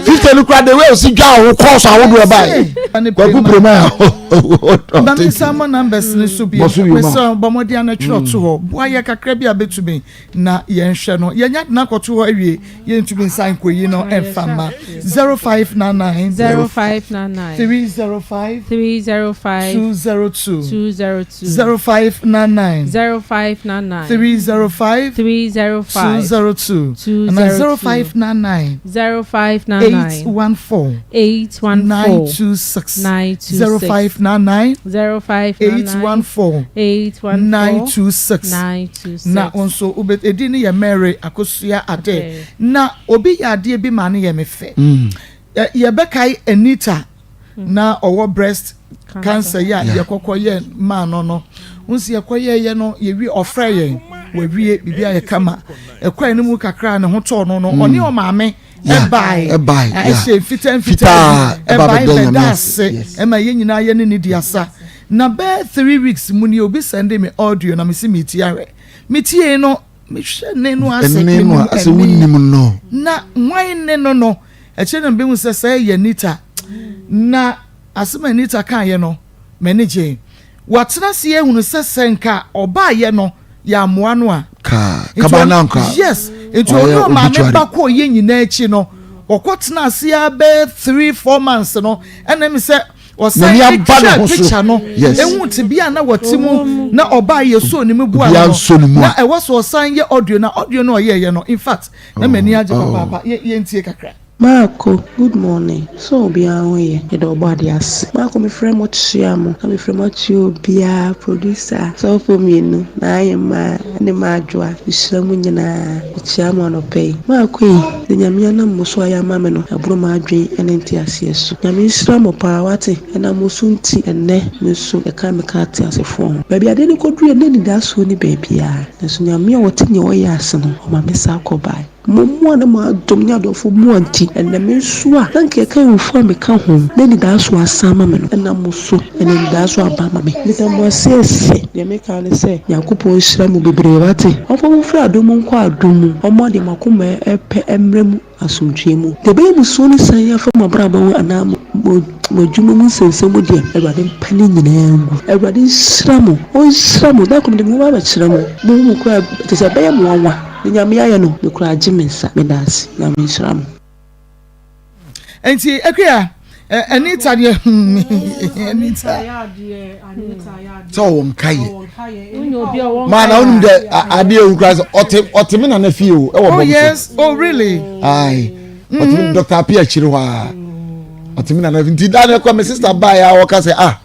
50 no kura the way osi dwa awo kɔɔso ahodoɔ ɛba yi kwaku pirema a ɔte nsa mɔ numbers ne so bi mesɛ bɔ mmɔden ana twerɛ to hɔ boa yɛ kakra bi a bɛtumi na yɛnhwɛ no yɛnya dena kɔto hɔ awie yɛntumi nsa nkɔyi no ɛmfa mma 0599 0599 305 305 202 202 0599 0599 305 305 202 202 0599 0599 814 814 926 926 0599 0599 814 814 926 926 na wo nso wobɛ edin no yɛ Mary Akosua Ade na obi yɛ adeɛ bi ma no yɛ me fɛ mm. yɛbɛkae Anita na ɔwɔ breast cancer yi a yɛkɔkɔ yɛ maa no no nsi yɛkɔ yɛyɛ no yɛwie ɔfrɛ yɛn wɔwie biribi ayɛ kama ɛkɔ anim kakra ne ho tɔɔ no no ɔne ɔmaame ɛbae ɛhyɛ mfitaa mfitaa ɛbae bɛda ase ɛma yɛn nyinaa yɛ ne ne di asa na bɛɛ three weeks mu ni obi sɛnde me audio na mesi me ti ahwɛ me tie no mehwɛ ne no ase ne no ase wonim no na hwan ne no no Akyire na mebɛhu sɛ sɛɛ yɛ Anita. Na asɛm a Anita kaeɛ no, m'ani gyee. Watena ase ahunu sɛ sɛ nka ɔbaeɛ no, yɛammoa no a. Kaa, kaba na nka. Yes, nti ɔne ɔmaame ba kɔɔ yɛ nyinaa akyi no, ɔkɔtena ase ara bɛyɛ 3, 4 months no, ɛna ɛmi sɛ. Ɔsan N'ani aba ne twaa ho so. picture no Yes. ehu tebea a na wɔte mu na ɔbaa yɛ soo ne mu boa Obiara no nsɔ ne mu na a. ɛwɔ sɛ ɔsan yɛ audio na audio no a ɔyɛɛyɛ no in fact na m'ani agye Oh. papaapa yɛ yɛntie kakra. Maako, good morning, sɛ obiara ho yɛ, yɛda ɔbɔadeɛ ase. Maako mefrɛ mo kyea mo, na mefrɛ mo akyea obiara, producer, sɔfoɔ mienu, N'ahemaa ne M'adwoa, mehyira mo nyinaa, mekyea mo anɔpa yi. Maako ei, deɛ Nyame anam mo so ayɛ ama me no, ɛboro m'adwen ne nteaseɛ so. Nyame nhyira mo paa, wate, ɛnam mo so nti, ɛnnɛ me nso yɛka me ka ateasefoɔ ho. Baabi adeɛ no kɔduruiɛ no, na anidasoɔ nni baabiara, nanso Nyame a ɔte deɛ ɔyɛ ase no, ɔma me san kɔbaeɛ. Mo mmoa ne mo adom ne adɔfo mmoa nti, ɛnnɛ me nso a na anka yɛka awufo a meka ho na anidaso asan ama me no, ɛnam mo so na anidaso aba ama me. Meda mo ase ase. Deɛ meka ara ne sɛ, Nyankopɔn nhyira mo bebree, wate? Ɔmfa mo mfiri adom mu nkɔ adom mu, ɔmma deɛ mo akoma pɛ mmra mu asomdwoeɛ mu. Deɛ ɛbɛyɛ mo suo ne san afa mo abrabɔ ho anaa mo mo adwuma mu nsɛnsɛm mu deɛ, Awurade mpa ne nyinaa ngu. Awurade nhyira mo, ɔnhyira mo. Da koro mede me ho bɛba abɛkyerɛ mo. Mohu mo koraa a, kyerɛ sɛ ɛbɛyɛ mo nwanwa. Ne nyame ayɛ no me koraa gye me nsa meda ase nyame nhyira mo. Nti Akua Anita deɛ hmm Anita. Sɛ ɔwɔ nkaeɛ. Maa na wonim dɛ adeɛ ehu koraa sɛ ɔte ɔte me nana fie o ɛwɔ bɔm so. Oh yes oh really. Ayi ɔte me Dr. Apia akyire hɔ a ɔte me nana fie nti daa na ɛkɔ me sister baa yɛ a ɔka sɛ ah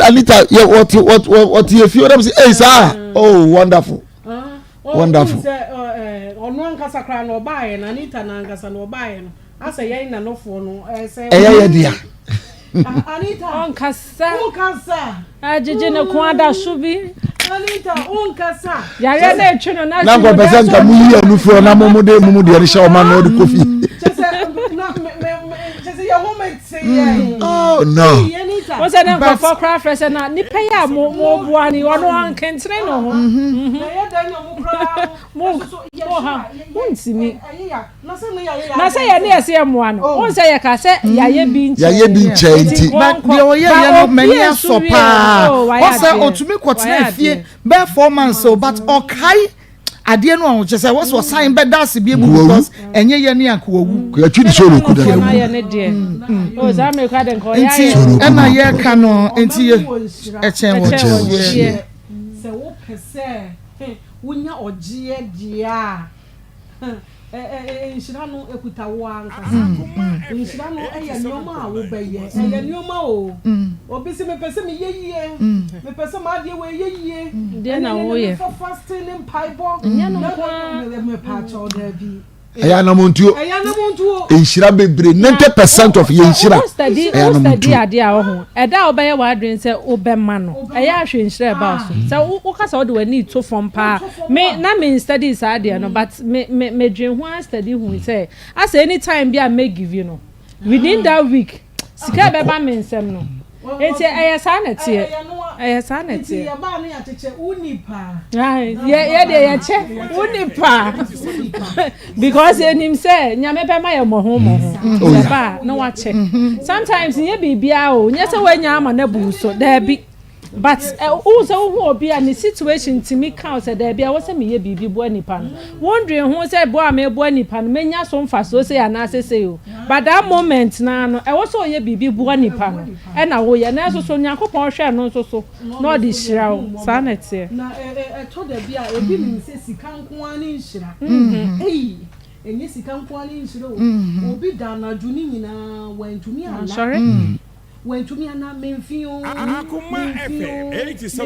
Anita yɛ ɔte ɔte yɛ fie ɔdɛm sɛ ɛyi saa oh wonderful. Wonderful. Ɔno ankasa koraa na ɔbaeɛ no Anita na ankasa na ɔbaeɛ no asɛ yɛn nanofoɔ no ɛsɛ. Ɛyɛ yɛ dea. Anita. Ɔnkasa. Ɔnkasa. Agyegye ne ko ada so bi. Anita ɔnkasa. Yareɛ na etwe no na. Na nkɔ pɛ sɛ nka mu yi anufoɔ na mo mo de mo mo deɛ no hyɛ ɔma na ɔde kɔ fie. Kyɛ sɛ na me me kyɛ sɛ yɛ ho me te yɛn. Oh no. Wọ́n sɛ ne nkurɔfoɔ koraa frɛ sɛ na nipa yi a mo mo boa ni ɔno ɔnkentene ne ho. Mo mo ha mo ntumi. Na sɛ yɛ ne yɛ sɛ yɛ mmoa no wɔn sɛ yɛ ka sɛ yɛayɛ bi nkyɛn. Yɛayɛ bi nkyɛn nti. But deɛ ɔyɛ yɛ no m'ani asɔ paa. Wɔn sɛ otumi kɔtena fie bɛɛ 4 months o but ɔkae adeɛ no a ɔkyɛ sɛ wɔsɛ ɔsan bɛda ase bi mu because ɛnyɛ yɛ ne anka wawu. Yɛtwi ne soro ku dada mu. Nti ɛna yɛka no nti yɛ ɛkyɛn wɔ hyeɛ. Sɛ wopɛ sɛ wonya ɔgyeɛ deɛ a nhyira no ekuta wo ankasa. Nhyira no yɛ nneɛma a wobɛyɛ. Ɛyɛ nneɛma o. Obi sɛ mepɛ sɛ meyɛ yie. Mepɛ sɛ m'adeɛ wɔ ɛyɛ yie. Deɛ na woyɛ. Ɛne mefa fasting ne mpaebɔ. Nyɛ no nko ara. Mepaakyɛw daabi. Ɛyɛ anamontuo. Ɛyɛ anamontuo. Nhyira bebree 90% of yɛ nhyira. Ɛyɛ anamontuo. adeɛ a ɔho ɛda a wobɛyɛ w'adwene sɛ wobɛma no ɛyɛ ahwɛ nhyira ɛba so sɛ woka sɛ wode w'ani to fam paa me na me study saa adeɛ no but me me medwen ho a study hu sɛ asɛ anytime bi a me give you no within that week sika ɛbɛba me nsɛm no nti ɛyɛ saa na ɛteɛ ɛyɛ saa na ɛteɛ yɛ yɛ deɛ yɛkyɛ wo nipa because enim sɛ Nyame bɛma yɛ mmɔho mmɔho yɛba a na wakyɛ. Sometimes nyɛ biribiara o, nyɛ sɛ woanya ama no abu so daabi, but wohu sɛ wohu obi a ne situation tumi ka wo sɛ daabi a ɛwɔ sɛ meyɛ biribi boa nipa no, wondwen ho sɛ boa a meboa nipa no menya so mfasoɔ sei anaasɛ sei o, but that moment no ara no ɛwɔ sɛ ɔyɛ biribi boa nipa no ɛna woyɛ, nanso so Nyankopɔn hwɛ no nso so na ɔde hyira wo, saa na ɛteɛ. Na ɛtɔ da bi a ebi nim sɛ sika nko ara ne nhyira. Ei, ɛnyɛ sika nko ara ne nhyira o. Obi da anadwo ne nyinaa wantumi anna. Wantumi anna, memfi o, memfi o,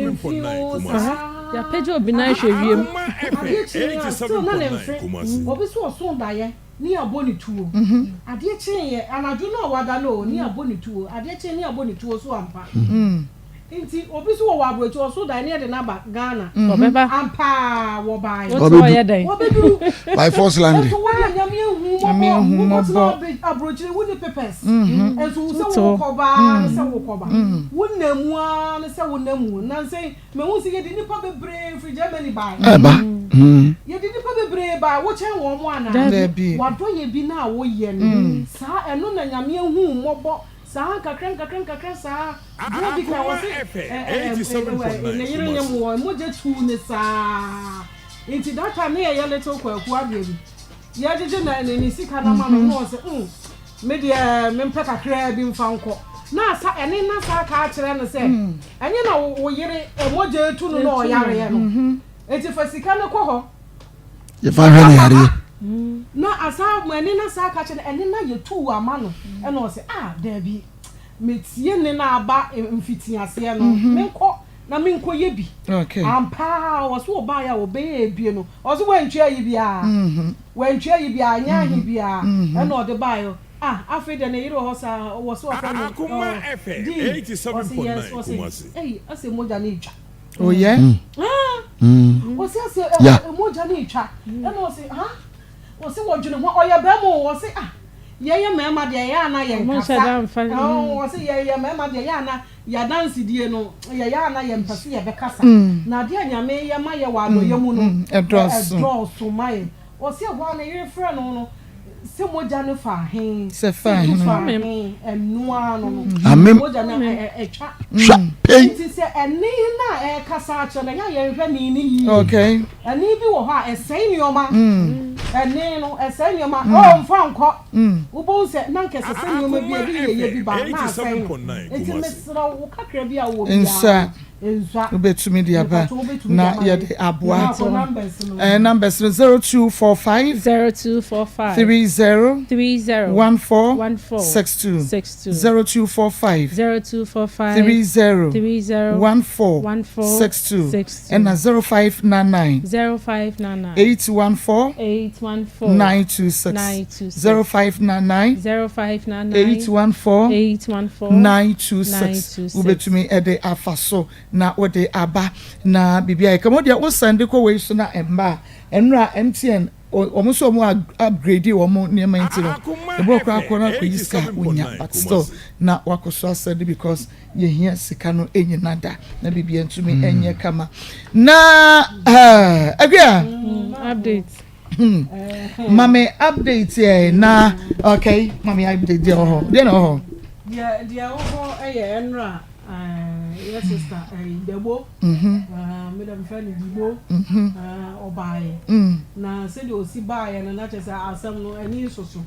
memfi o, saa. Yɛapagya obi nan hwɛ wiem. Adeɛ kyeeɛ a, still na ne mfe. Obi so ɔso daeɛ ne abɔ ne tuo. Adeɛ kyeeɛ, anadwo no a wada no o, ne abɔ ne tuo. Adeɛ kyeeɛ ne abɔ ne tuo so ampa. Nti obi so wɔ wɔ aburokyi ɔso daeɛ ne yɛde no aba Ghana. Ɔbɛba. Ampaa wɔbaeɛ. Wote ɔyɛ dɛn? Wɔbɛduru. By force landing. Nso wɔyɛ Nyame ehu mmɔbɔ. Wokɔtena aburokyire wonni papers. Nso wo sɛ wokɔ baa ne sɛ wokɔ ba. Wonam mu ara ne sɛ wonam mu. Nansa yi mehu sɛ yɛde nnipa bebree firi Germany baeɛ. Ɛba. Yɛde nnipa bebree baeɛ. Wokyɛn wɔn mo anaa? Dabi. Wadɔyɛ bi no a woyɛ no saa ɛno na Nyame ehu mmɔbɔ saa nkakra nkakra nkakra saa. Berɛ bi ka wɔse ne yere nyem wɔ mogya tuu ne saa nti that time ne yɛyɛ little Kwaku adeɛ bi yɛgyegye na ne sika no ama no na ɔse mm me deɛ mempɛ kakraa bi mfa nkɔ. Na asa ɛne na saa ka akyerɛ no sɛ ɛnyɛ na wo yere mogya etu no na ɔyareɛ no eti fa sika no kɔ hɔ. Yɛfa hwɛ no yareɛ. Na asa ɛne na saa ka kyerɛ no ɛne na yɛtu ama no ɛna ɔsɛ ah daabi metie ne na aba mfitiaseɛ no menkɔ na menkɔ yɛ bi ampa ara ɔsɛ ɔbaeɛ a ɔbɛyɛ ebie no ɔsɛ wantua yi biara wantua yi biara nyɛ ahe biara ɛna ɔde baeɛ Ah afei deɛ ne yere wɔ hɔ saa wɔ so ɔfrɛ no Akoma FM Dee ɔse yes ɔse 87.9 Kumasi. ei ɔse mogya no retwa Oh yeah? Ah ɔse ɔse Yeah. mogya no retwa ɛna ɔse ha ɔse wɔdwene ho ɔyɛ bɛrima o ɔse ah yɛyɛ mmarima deɛ yɛ ana yɛn Ɔmo nhyɛ kasa da mfa ɔse yɛyɛ mmarima deɛ yɛ ana yɛadansedie no yɛyɛ ana yɛmpɛ sɛ yɛbɛkasa na adeɛ a Nyame yɛ ma yɛ wɔ adɔyɛ mu no Ɛdɔɔso. ɛdɔɔso ma yɛn Ɔse ɛhɔ ara ne yere frɛ no no sɛ mogya no fa he, Sɛ fa sɛ he tu no. fa he, ɛno ara no no, Amem. mogya no ɛtwa. Twa pei. Nti sɛ ɛne no a ɛrekasa akyerɛ no, ɛyɛ a yɛnhwɛ ne no yie. Okay. Ɛne bi wɔ hɔ a ɛsɛe nneɛma. Ɛne no ɛsɛe nneɛma. Oh, mfa nkɔ. Wobɛhu sɛ na anka ɛsɛ sɛ nneɛma bi a ɛde yieyɛ bi ba na asɛe no. Nti mesrɛ wo, wo kakra bi a wowɔ biara Nsa. no, Nsua. Wobɛtumi de aba Mepatwo wobɛtumi de na ama yɛde yɛn. aboa. Mepatwo numbers no. Eh, numbers no 0245 0245 30 30 14 14 62 62 0245 0245 30 30 14 14 62 62 ɛna 0599 0599 814 814 926 926 0599 0599 814 814 926 926. Wobɛtumi de afa so na wode aba na biribi ayɛ kama. Wodeɛ wo sɛnde kɔ wei so na ɛmma a, ɛnora MTN wɔn nso wɔn upgrade wɔn nneɛma nti no ebi wɔ koraa kɔ na akɔyi sika a wonya but still na wakɔ so asɛnde because yɛhia sika no nyina da na biribi ntumi nyɛ kama na ɛɛ Akua. Update. Hmm. Mame update yɛ na okay mame update deɛ wɔ hɔ deɛ na wɔ hɔ. Deɛ deɛ wɔ hɔ yɛ ɛnora yɛ sista ɛyi Dɛbo. Mi dɛ mi fɛ no Dibo. Ɔbaayɛ. Na sɛdeɛ osi baayɛ no na kyerɛ sɛ asɛm no ani nsoso.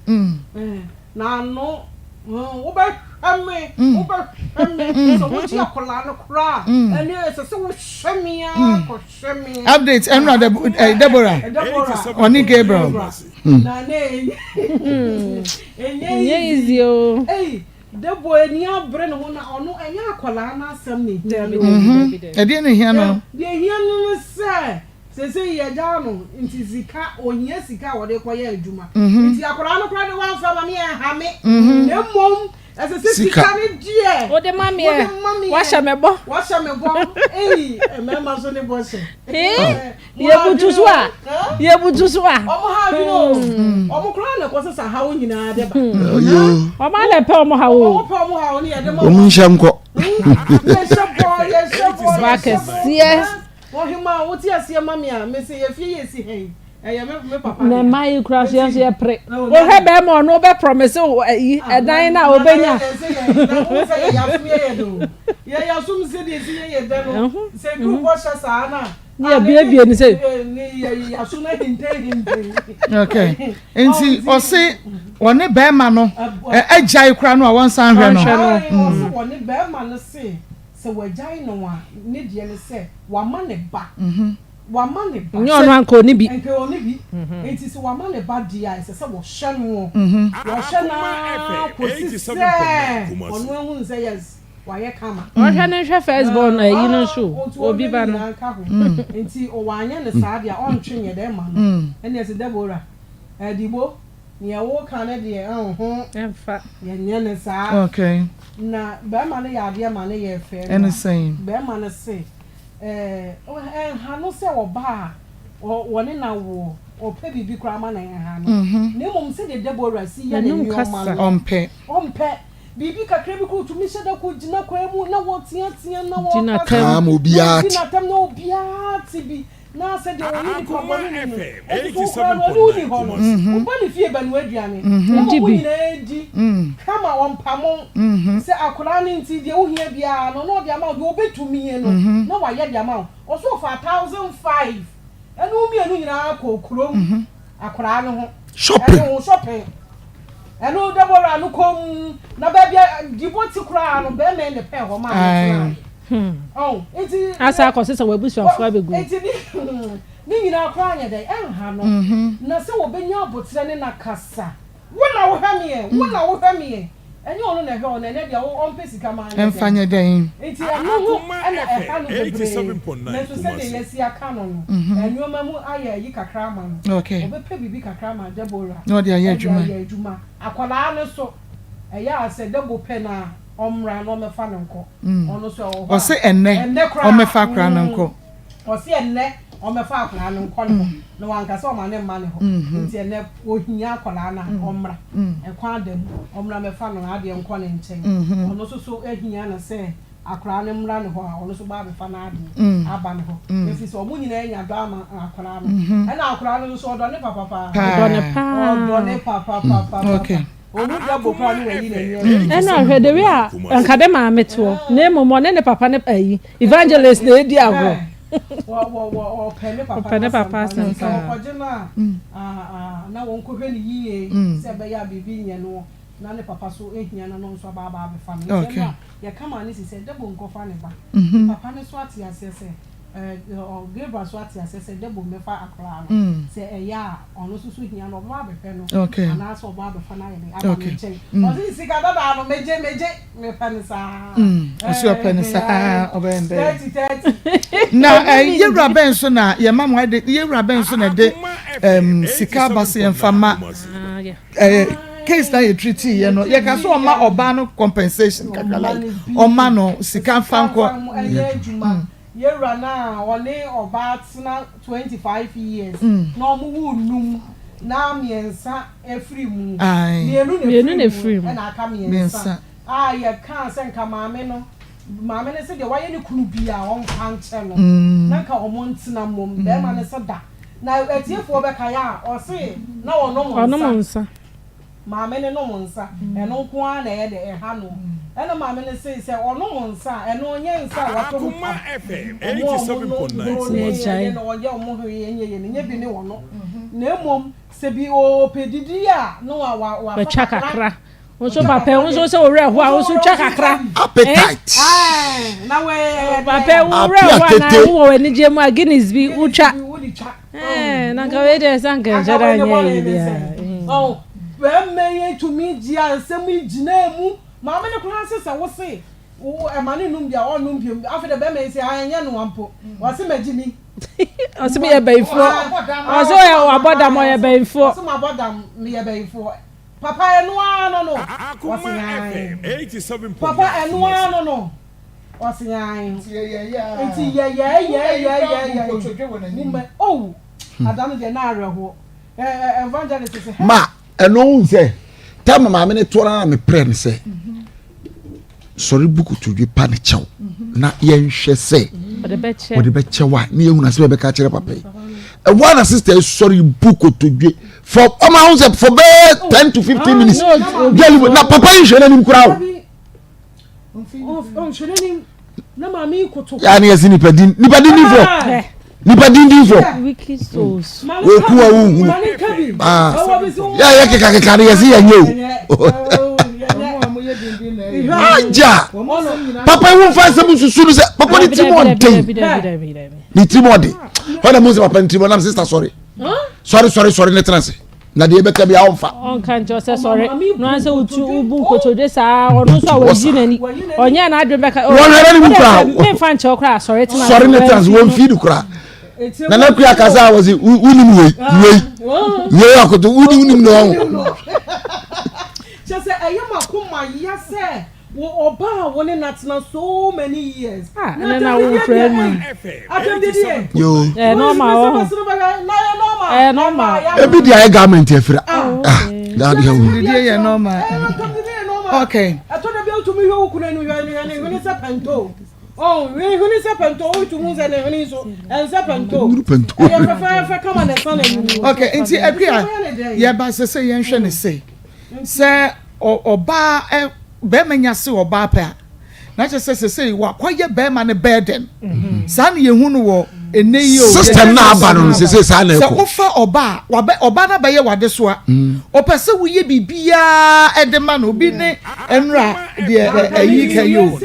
N'ano, Wobɛhwɛ me, wobɛhwɛ me. Sɛ wogye akwadaa no koraa a, ɛnneɛ ɛsɛ sɛ wohwɛ me ara kɔhwɛ me. Update ɛnura eh, Deborah ɔne Gabriel. Na ne ɛnyɛ easy o. Ei, Deborah ani abere ne ho na ɔno ɛnyɛ akwadaa no asɛm na ehia no. Ɛdeɛ na ehia no. Deɛ ehia no ne sɛ. Seesei yɛagyaa no nti sika, ɔhia sika a ɔde kɔyɛ adwuma. Nti akwadaa no koraa deɛ wamfa ma me ɛnha me. Na mmom ɛsɛ sɛ sika no deɛ wode ma me ɛ, wahyɛ me bɔ. Wahyɛ me bɔ. Ei, mmarima nso ne bɔ hyɛ. Yɛbutu so a, yɛbutu so a. Wɔn ha adwene o. Wɔn koraa na ɛkɔ sesa haw nyinaa de ba. Wɔn a na ɛpɛ wɔn haw o. Wɔn pɛ wɔn haw ne yɛde ma wɔn. Wɔn nhyɛ nkɔ. Yɛhyɛ bɔ, yɛhyɛ bɔ, Ba yɛhyɛ bɔ. kɛseɛ. Ɔhemaa, wote aseɛ ma me a, mese efie yi a esi ha yi, ɛyɛ me me papa Na dea. mmaa yi kura so yɛn nso Enti, yɛpere. oh, Wohwɛ na, bɛrima ɔno wobɛ promise wo ayi ah, na, ɛdan no a na, na wobɛnya. yɛ, sɛ yɛ, na wohu sɛ yɛyɛ asom yɛyɛ dɛ o. Yɛyɛ asom sɛdeɛ esi yɛyɛ dɛ no, sɛ eduru bɔhyɛ saa no a, Ne ah, ne, yɛbuebue no sɛ. ne, ne, yɛ, yɛ aso no ahintahintai. Okay. Ɔho Nti nti, ɔse ɔne bɛrima no ɛbɔ, ɛ- agyae koraa no a wɔnsan hwɛ no. Ɔnhwɛ no. ae, ɔse wɔne bɛrima no se Sɛ wagyae no a, ne deɛ ne sɛ wama ne ba. Wama ne ba. Nyɛ ɔno a nka ɔnni bi. Nka ɔnni bi. Enti sɛ wama ne ba deɛ a, ɛsɛ sɛ wɔhwɛ no. Wɔhwɛ no ara kɔsi sɛ ɔno ahunu sɛ yes, wayɛ kama. Ɔnhwɛ no nhwɛ first born ayi no nso o, Nti obi ɔnhwɛ ba ne no. nyinaa nka ho. Nti wanyɛ no saa deɛ a, ɔntwe nyɛ dɛn mma no. Ɛnneɛ sɛ Deborah, Adibo, Nea woka no deɛ nho. Ɛmfa. Yɛnyɛ no saa. Okay. Na barima no yɛ adeɛ ma no yɛ fɛ. Ɛne sɛn? Barima no se, ɛɛ, ɛnha no sɛ ɔbaa a wɔne no awoɔ, ɔpɛ biribi koraa ma no ɛnha no. Na mmom sɛdeɛ Deborah si yɛ ne N'anum nneɛma kasa. no. Ɔmpɛ. Ɔmpɛ. Biribi kakra bi koraa ɔtumi hyɛ da kɔgyina kwan mu na ɔteatea na Di ɔkasa. n'atɛm. Kaa ma Na obiara ɔdi te. n'atɛm na obiara te bi. Na sɛ deɛ ɔyɛ nipa bɔne ni no, enti so wo koraa no ɔne wo nni hɔ no, woba ne fie bɛnoa aduane, na ma mo nyinaa di kama, ɔmpamo sɛ akwadaa no nti, deɛ wohia biara no na ɔde ama wo, deɛ ɔbɛtumie no na wayɛ de ama wo. Ɔso ɔfaa 1005 ɛne wo mmienu nyinaa kɔɔ kurom akwadaa no ho, Shopping. ɛne wo shopping. Ɛno Deborah no komm na baabi a Dibo te koraa no bɛrima yi na ɛpɛɛ hɔ maa no tenaeɛ. Ɔho nti. Asa akɔ sesa w'abusuafoɔ abɛgu. Nti ne ne nyinaa koraa nyɛ dɛn ɛnha no na sɛ wɔbɛnya aboterɛ ne no akasa. Wo na wohwɛ me ɛ, wo na wohwɛ me ɛ. Ɛnyɛ ɔno na ɛhwɛ wo na ɛnɛ deɛ wo ɔmpɛ sika ma anyɛ Ɛmfa nyɛ dɛn. Nti ɛno ho na ɛha no bebree. Nanso sɛdeɛ yɛasi aka no no, nnoɔma mu ayɛ ayi kakra ama no. Ɔbɛpɛ biribi kakra ama Deborah Na ɔde ayɛ de adwuma. ayɛ adwuma. Akwadaa no nso, ɛyɛ a sɛ Debo pɛ no a, ɔmmra na ɔmmɛfa no nkɔ. Ɔno nso ɛwɔ hɔ a, Ɔse ɛnnɛ ɛnnɛ koraa, ɔmmɛfa akwadaa no nkɔ. Ɔse ɛnnɛ ɔmmɛfa akwadaa no nkɔ ne hɔ na wanka sɛ ɔma no mma ne hɔ nti ɛnnɛ ɔhia akwadaa no a ɔmmra ɛkwan da mu ɔmmra mmɛfa no n'adeɛ nkɔ ne nkyɛn ɔno nso so ahia no sɛ akwadaa no mmra ne hɔ a ɔno nso ba abɛfa n'adeɛ aba ne hɔ ɛfiri sɛ ɔmo nyinaa anya dɔ ama akwadaa no ɛna akwadaa no nso so ɔdɔ ne papa paa Ɔdɔ ne paa. Ɔdɔ ne papa papa papa. Ɛna hwɛ the way a nka de maame toɔ na mmom ɔne ne papa ne ayi evangelist na edi agorɔ. Ɔpɛ ne papa asɛm paa. Na wɔn kɔhwɛ ne yie sɛ ɛbɛyɛ a biribi nyɛ no na ne papa so ehia no no nso aba aba abɛfa no. Nti ɛno a yɛka maa ne si sɛ Debo nkɔfa ne ba. Papa no so ate aseɛ sɛ Gabriel nso ate aseɛ sɛ Debo mmɛfa akwadaa no, sɛ ɛyɛ a ɔno nso so hia no ɔbɛba abɛhwɛ no anaasɛ ɔbɛba abɛfa no ayɛ dɛn aba ne nkyɛn. Ɔse ne sika dadaa no megye megye mepɛ no saa. Ɔse ɔpɛ no saa ɔbɛyɛ no dɛn. 30 30. Na yɛwura bɛn so na yɛma mo ɛde yɛwura bɛn so na ɛde sika aba sɛ yɛmfa ma case na yɛ treat yɛ no yɛka sɛ ɔma ɔbaa no compensation kakra like ɔma no sika nfa nkɔ. Yɛwura no a ɔne ɔbaa tena 25 years na ɔmo woo num na miɛnsa firi mu, mienu na efiri mu ɛna aka miɛnsa a yɛkaa sɛ nka maame no maame no se deɛ wayɛ ne kunu biaa ɔnfa nkyɛ no na nka ɔmo ntena mmom bɛɛma no se da na atiefoɔ bɛkae a ɔse na ɔnom nsa. Maame no nom nsa, ɛno nko ara na ɛyɛ dɛ, ɛha no. Ɛna maame no see sɛ ɔnom nsa a, ɛno ɔnyɛ nsa a watɔ mu tam. Ɔmo a ɔmo nom boro ne ɛyɛ na ɔyɛ ɔmo hwee ɛnyɛ yie no, nyɛ bi ne ɔno. Na mmom sɛ bi ɔɔpɛ didi a, na wa wa wafa Watwa kakra. Wo nso papa, wo nso sɛ wo werɛ ho a, wo nso twa kakra. Appetite. Ɛɛ, na wei ɛyɛ dɛ. Papa, wo werɛ ho anaa wowɔ w'anigyeɛ mu a, Guinness bi, wotwa. Ɛɛ, na nka wei deɛ sɛ anka nhyɛ da nyɛ yi biara. Ɔn, bɛrima yi tumi gye asɛm yi gyinaa mu. Maame no koraa se sɛ wo se wo ɛma no nnom bi a, ɔnnom biom. Afei deɛ bɛrima yi se ah ɛnyɛ noa mpo. Ɔse magye mi. Ɔse meyɛ bayifoɔ. Ɔse ɔyɛ wabɔ dam ɔyɛ bayifoɔ. Ɔse mabɔ dam meyɛ bayifoɔ. Papa ɛno ara no no. Ɔse ae. Papa ɛno ara no no. Ɔse ae. Nti yɛyɛɛyɛɛyɛɛyɛɛ. Mumɛ oh ada no deɛ na awerɛhoɔ. Evangelist se hɛ. Ma ɛno wohu sɛ tam maame no toɔ no na meprɛ no sɛ sɔre bu kotodwe pa ne kyɛw na yɛnhwɛ sɛ ɔde bɛkyɛw a ne yɛhunu asɛm ɛbɛka kyerɛ papa yi ɛhɔ a na sister yi sɔre bu kotodwe for ɔma ho sɛ for bɛyɛ 10 to 15 minutes na papa yi nhwɛ n'anim koraa o yaa ne yɛsi nipa din nipa din dinfo nipa din dinfo oku a wohunu aa yɛ yɛ keka keka ne yɛsi yɛ nye o agya papa yi wo nfa nsɛm susu no sɛ papa ne ti mu ɔden ne ti mu ɔden hɔ na mo sɛ papa ne ti mu ɔnam sista sɔre sɔre sɔre sɔre ne tena se. na deɛ ɛbɛka bi a ɔmfa. Ɔnka nkyerɛ sɛ sɔre na ɔn sɛ wotu wobu nkotodwe saa ɔno nso a wayi n'ani ɔnyɛ n'adwene bɛka. Wɔn hwɛ n'anim koraa. Memfa nkyɛw koraa sɔre tena. Sɔre ne tena so wɔn fi no koraa. Nana kuya kasa a wɔsi wunim wei wei wei akoto wunim wunim na ɔho. Kyɛ sɛ ɛyɛ ma koma ya sɛ Wo ɔbaa a wo ne no atena so many years. Ah, ɛnɛ na wo fira mi. Atɛmdidie. Yoo. Ɛyɛ normal wɔ ho. Ɛyɛ normal. Ebi di ayɛ garment afira. Ah, daadi ha wo. Didie yɛ normal. Okay. Ɛtɔ da bi a wotumi hwɛ wo kunu anim hwɛ ne hwɛ ne hwene sɛ pɛnto. Oh, ne hwene sɛ pɛnto, wotumi hu sɛ ne hwene nso ɛnsɛ pɛnto. Ɛyɛ fɛfɛɛfɛ kama na ɛsa n'anim. Okay, nti akua yɛba sɛ sɛ yɛnhwɛ ne se. Sɛ ɔbaa bɛrima nya se ɔbaa pɛ a, na kyerɛ sɛ sesei wakɔyɛ bɛrima no burden. Saa na yɛhu no wɔ. Ɛnɛ yi o. System na aba no sese saa na ɛkɔ. Sɛ wofa ɔba a, wabɛ ɔba no abɛyɛ w'adesoa. Ɔpɛ sɛ woyɛ biribiara ɛde ma no. Obi ne nnura deɛ ɛyi ka yi o.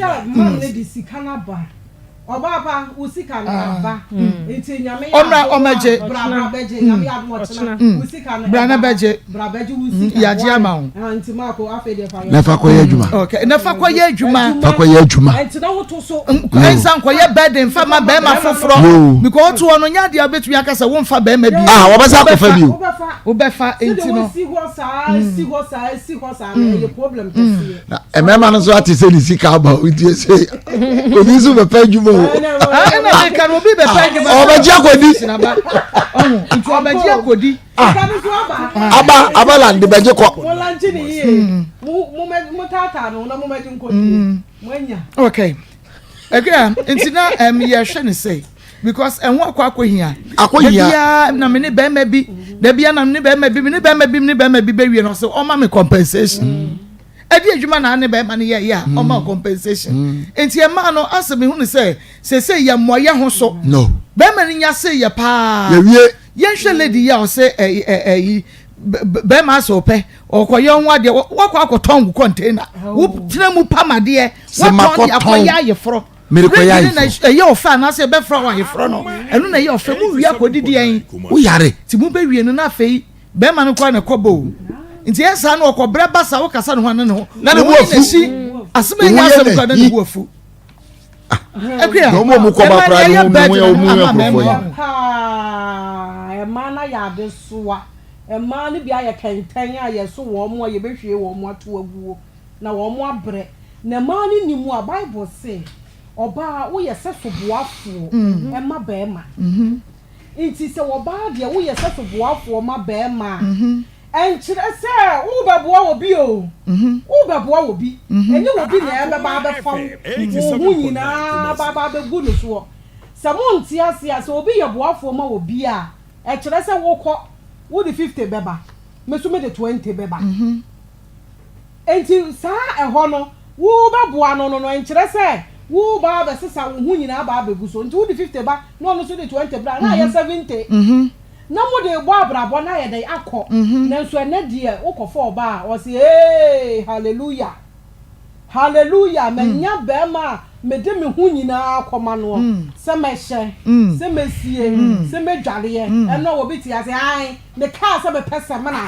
Ɔbaa pa, wo sika no aba. Nti Nyame yɛ Ɔmmra adom a, ɔmmɛgye. bra bra bɛgye. Nyame yɛ adom a ɔkyena, wo sika no Bra na ɛba. bɛgye. Bra bɛgye wo sika. Yɛagye Why? ama wo. Ah, nti Marco, afei deɛ fa yɛ. Na fa kɔyɛ adwuma. Okay, na fa kɔyɛ adwuma. Fa kɔyɛ adwuma. Nti na woto so. Nsa nkɔyɛ burden fa ma bɛrima foforɔ. Yoo. Because woto hɔ no, nyɛ adeɛ a wobɛtumi aka sɛ womfa bɛrima bio. Ah, wɔbɛsa akɔfa bio. Wobɛfa. Wobɛfa, nti Sɛdeɛ no. wosi hɔ saa, si hɔ saa, si hɔ saa no, ɛyɛ problem kɛseɛ. Na mmarima no nso ate sɛ ne sika aba o nti ɛsɛ obi nso bɛpɛ adwuma o. Ɛna meka no obi bɛpɛ adwuma. Ɔbɛgye akɔdi. Nti ɔbɛgye akɔdi. Aba aba la de bɛgye kɔ. Mo lanche ne yie. Mo mo mo taataa no na mo mɛgye nkɔdie. Mo anya. Okay. Akua nti na ɛm yɛhwɛ ne sɛ because ɛho akɔ akɔhia. Akɔhia. Dabia na me ne bɛrima bi dabia na me ne bɛrima bi me ne bɛrima bi me ne bɛrima bi bɛwie no sɛ ɔma me compensation. Mm. Ɛde adwuma na ne bɛrima no yɛyɛ a ɔma mm. compensation. Mm. Nti ɛmaa no asɛ mehu ne sɛ sese yɛ mmɔyɛ ho so. No. Bɛrima no nya se yɛ paa. Yɛwie. Yɛnhwɛ lady yi a ɔsɛ ɛyi ɛyi bɛrima asɛ ɔpɛ ɔkɔyɛ ho adeɛ wakɔ akɔtɔn wo container wo tena mu pam adeɛ watɔn de akɔyɛ ayeforɔ merekɔyɛ ayeforɔ na ɛyɛ ɔfɛ anaasɛ ɛbɛfra wɔ ayeforɔ no ɛno na ɛyɛ ɔfɛ mu wie akɔdidi ɛn woyare ti mu bɛwie no na afei bɛrima no koraa na ɛkɔ bɔ o nti ɛyɛ saa no ɔkɔbrɛ ba saa wokasa ne ho ana ne ho na ne bo afu asɛm ɛnyɛ asɛm koraa na ne bo afu Akuya, wɔn a wɔn kɔ ba koraa no wɔn yɛ wɔn yɛ nkurɔfoɔ yi. Paa, mmaa no ayɛ adesoa. Mmaa no bi ayɛ kɛntɛn a yɛso wɔn a yɛbɛhwie wɔn ato aguo na wɔn abrɛ. Na mmaa no nni mu a, Bible se, ɔbaa woyɛ sɛso boafoɔ ma barima. Nti sɛ ɔbaa deɛ woyɛ sɛso boafoɔ ma barima a, ɛnkyerɛ sɛ worebɛboa obi o, worebɛboa obi. Ɛnyɛ obi na ɛbɛba abɛfa wo, wo ho nyinaa aba aba abɛgu ne soɔ. Sɛ monte aseɛ a, sɛ obi yɛ boafoɔ ma obi a, ɛkyerɛ sɛ wokɔ, wode 50 bɛba, me nso mede 20 bɛba. Enti saa ɛhɔ no, worebɛboa no no no, ɛnkyerɛ sɛ woreba abɛsesa wo ho nyinaa aba abɛgu so. Nti wode 50 ba na ɔno nso de 20 bra a, na ayɛ 70. Na mode rebɔ abrabɔ na ayɛ dɛn akɔ. Nanso ɛnnɛ deɛ wokɔfa ɔbaa a, ɔse eeii hallelujah, hallelujah, manya barima a mede me ho nyinaa akɔma noɔ, sɛ mɛhyɛ, sɛ mɛsie, sɛ mɛdwareɛ, ɛno a obi te ase, ae. Mekaa sɛ mepɛ samina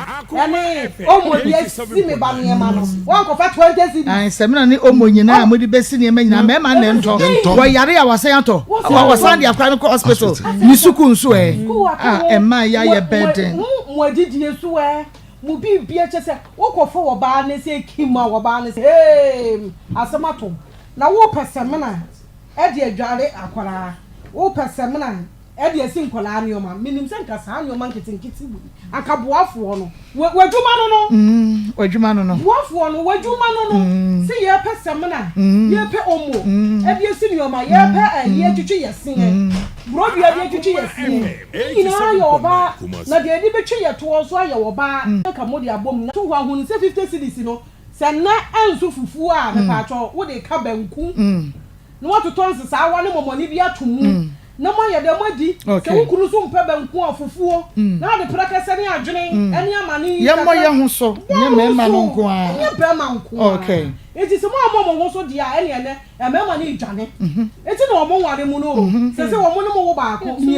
ne omo de asi me ba nneɛma no, woankɔfa 20 cedis. Ae, samina ne omo nyinaa a mode bɛsi nneɛma nyinaa, mmarima na ɛntɔ. Wɔyare a wɔasan atɔ. Wɔsan de akwadaa no kɔ hospital. Ne sukuu nso ɛ? A ɛma yɛayɛ burden. Mo adidie so ɛ? Mo biribia kyɛ sɛ wokɔfa wɔbaa ne sɛ kim a wɔbaa ne sɛ hey asɛm ato na wopɛ samina de adware akwadaa, wopɛ samina Ɛde asi nkwadaa nneɛma. Menim sɛ nka saa nneɛma nketenkete wei, anka boafoɔ no, w'adwuma no no. W'adwuma no no. Boafoɔ no, w'adwuma no no. Sɛ yɛrepɛ samina, yɛrepɛ omo, ɛde asi nneɛma, yɛrepɛ ɛyi atwitwi yɛ seɛ, borɔdua de atwitwi yɛ seɛ. Ne nyinaa yɛ ɔbaa, na deɛ yɛde bɛtwi yɛ toɔ nso ayɛ ɔbaa. Nka mode abom na to hɔ ahunu sɛ 50 cedis no, sɛ nnɛ ɛnso fufuo a, mepaakyɛw, wode ka banku. Na woatotɔ nsesaawa ne mɔmɔne bi ato mu, na moayɛ dɛn moadi. Sɛ wo kunu nso mpɛ banku a, fufuo, na ade prɛkɛsɛ ne adwene ne amane yi Yɛmmɔ kakra. yɛn ho so, nyɛ mmarima no nko ara. Nyɛ barima nko ara. Enti sɛ moammɔ mo ho so deɛ a, ɛnneɛ ɛnnɛ mmarima no redwane. Enti na wɔnware mo no o. Seesei wɔn ne mo wo baako.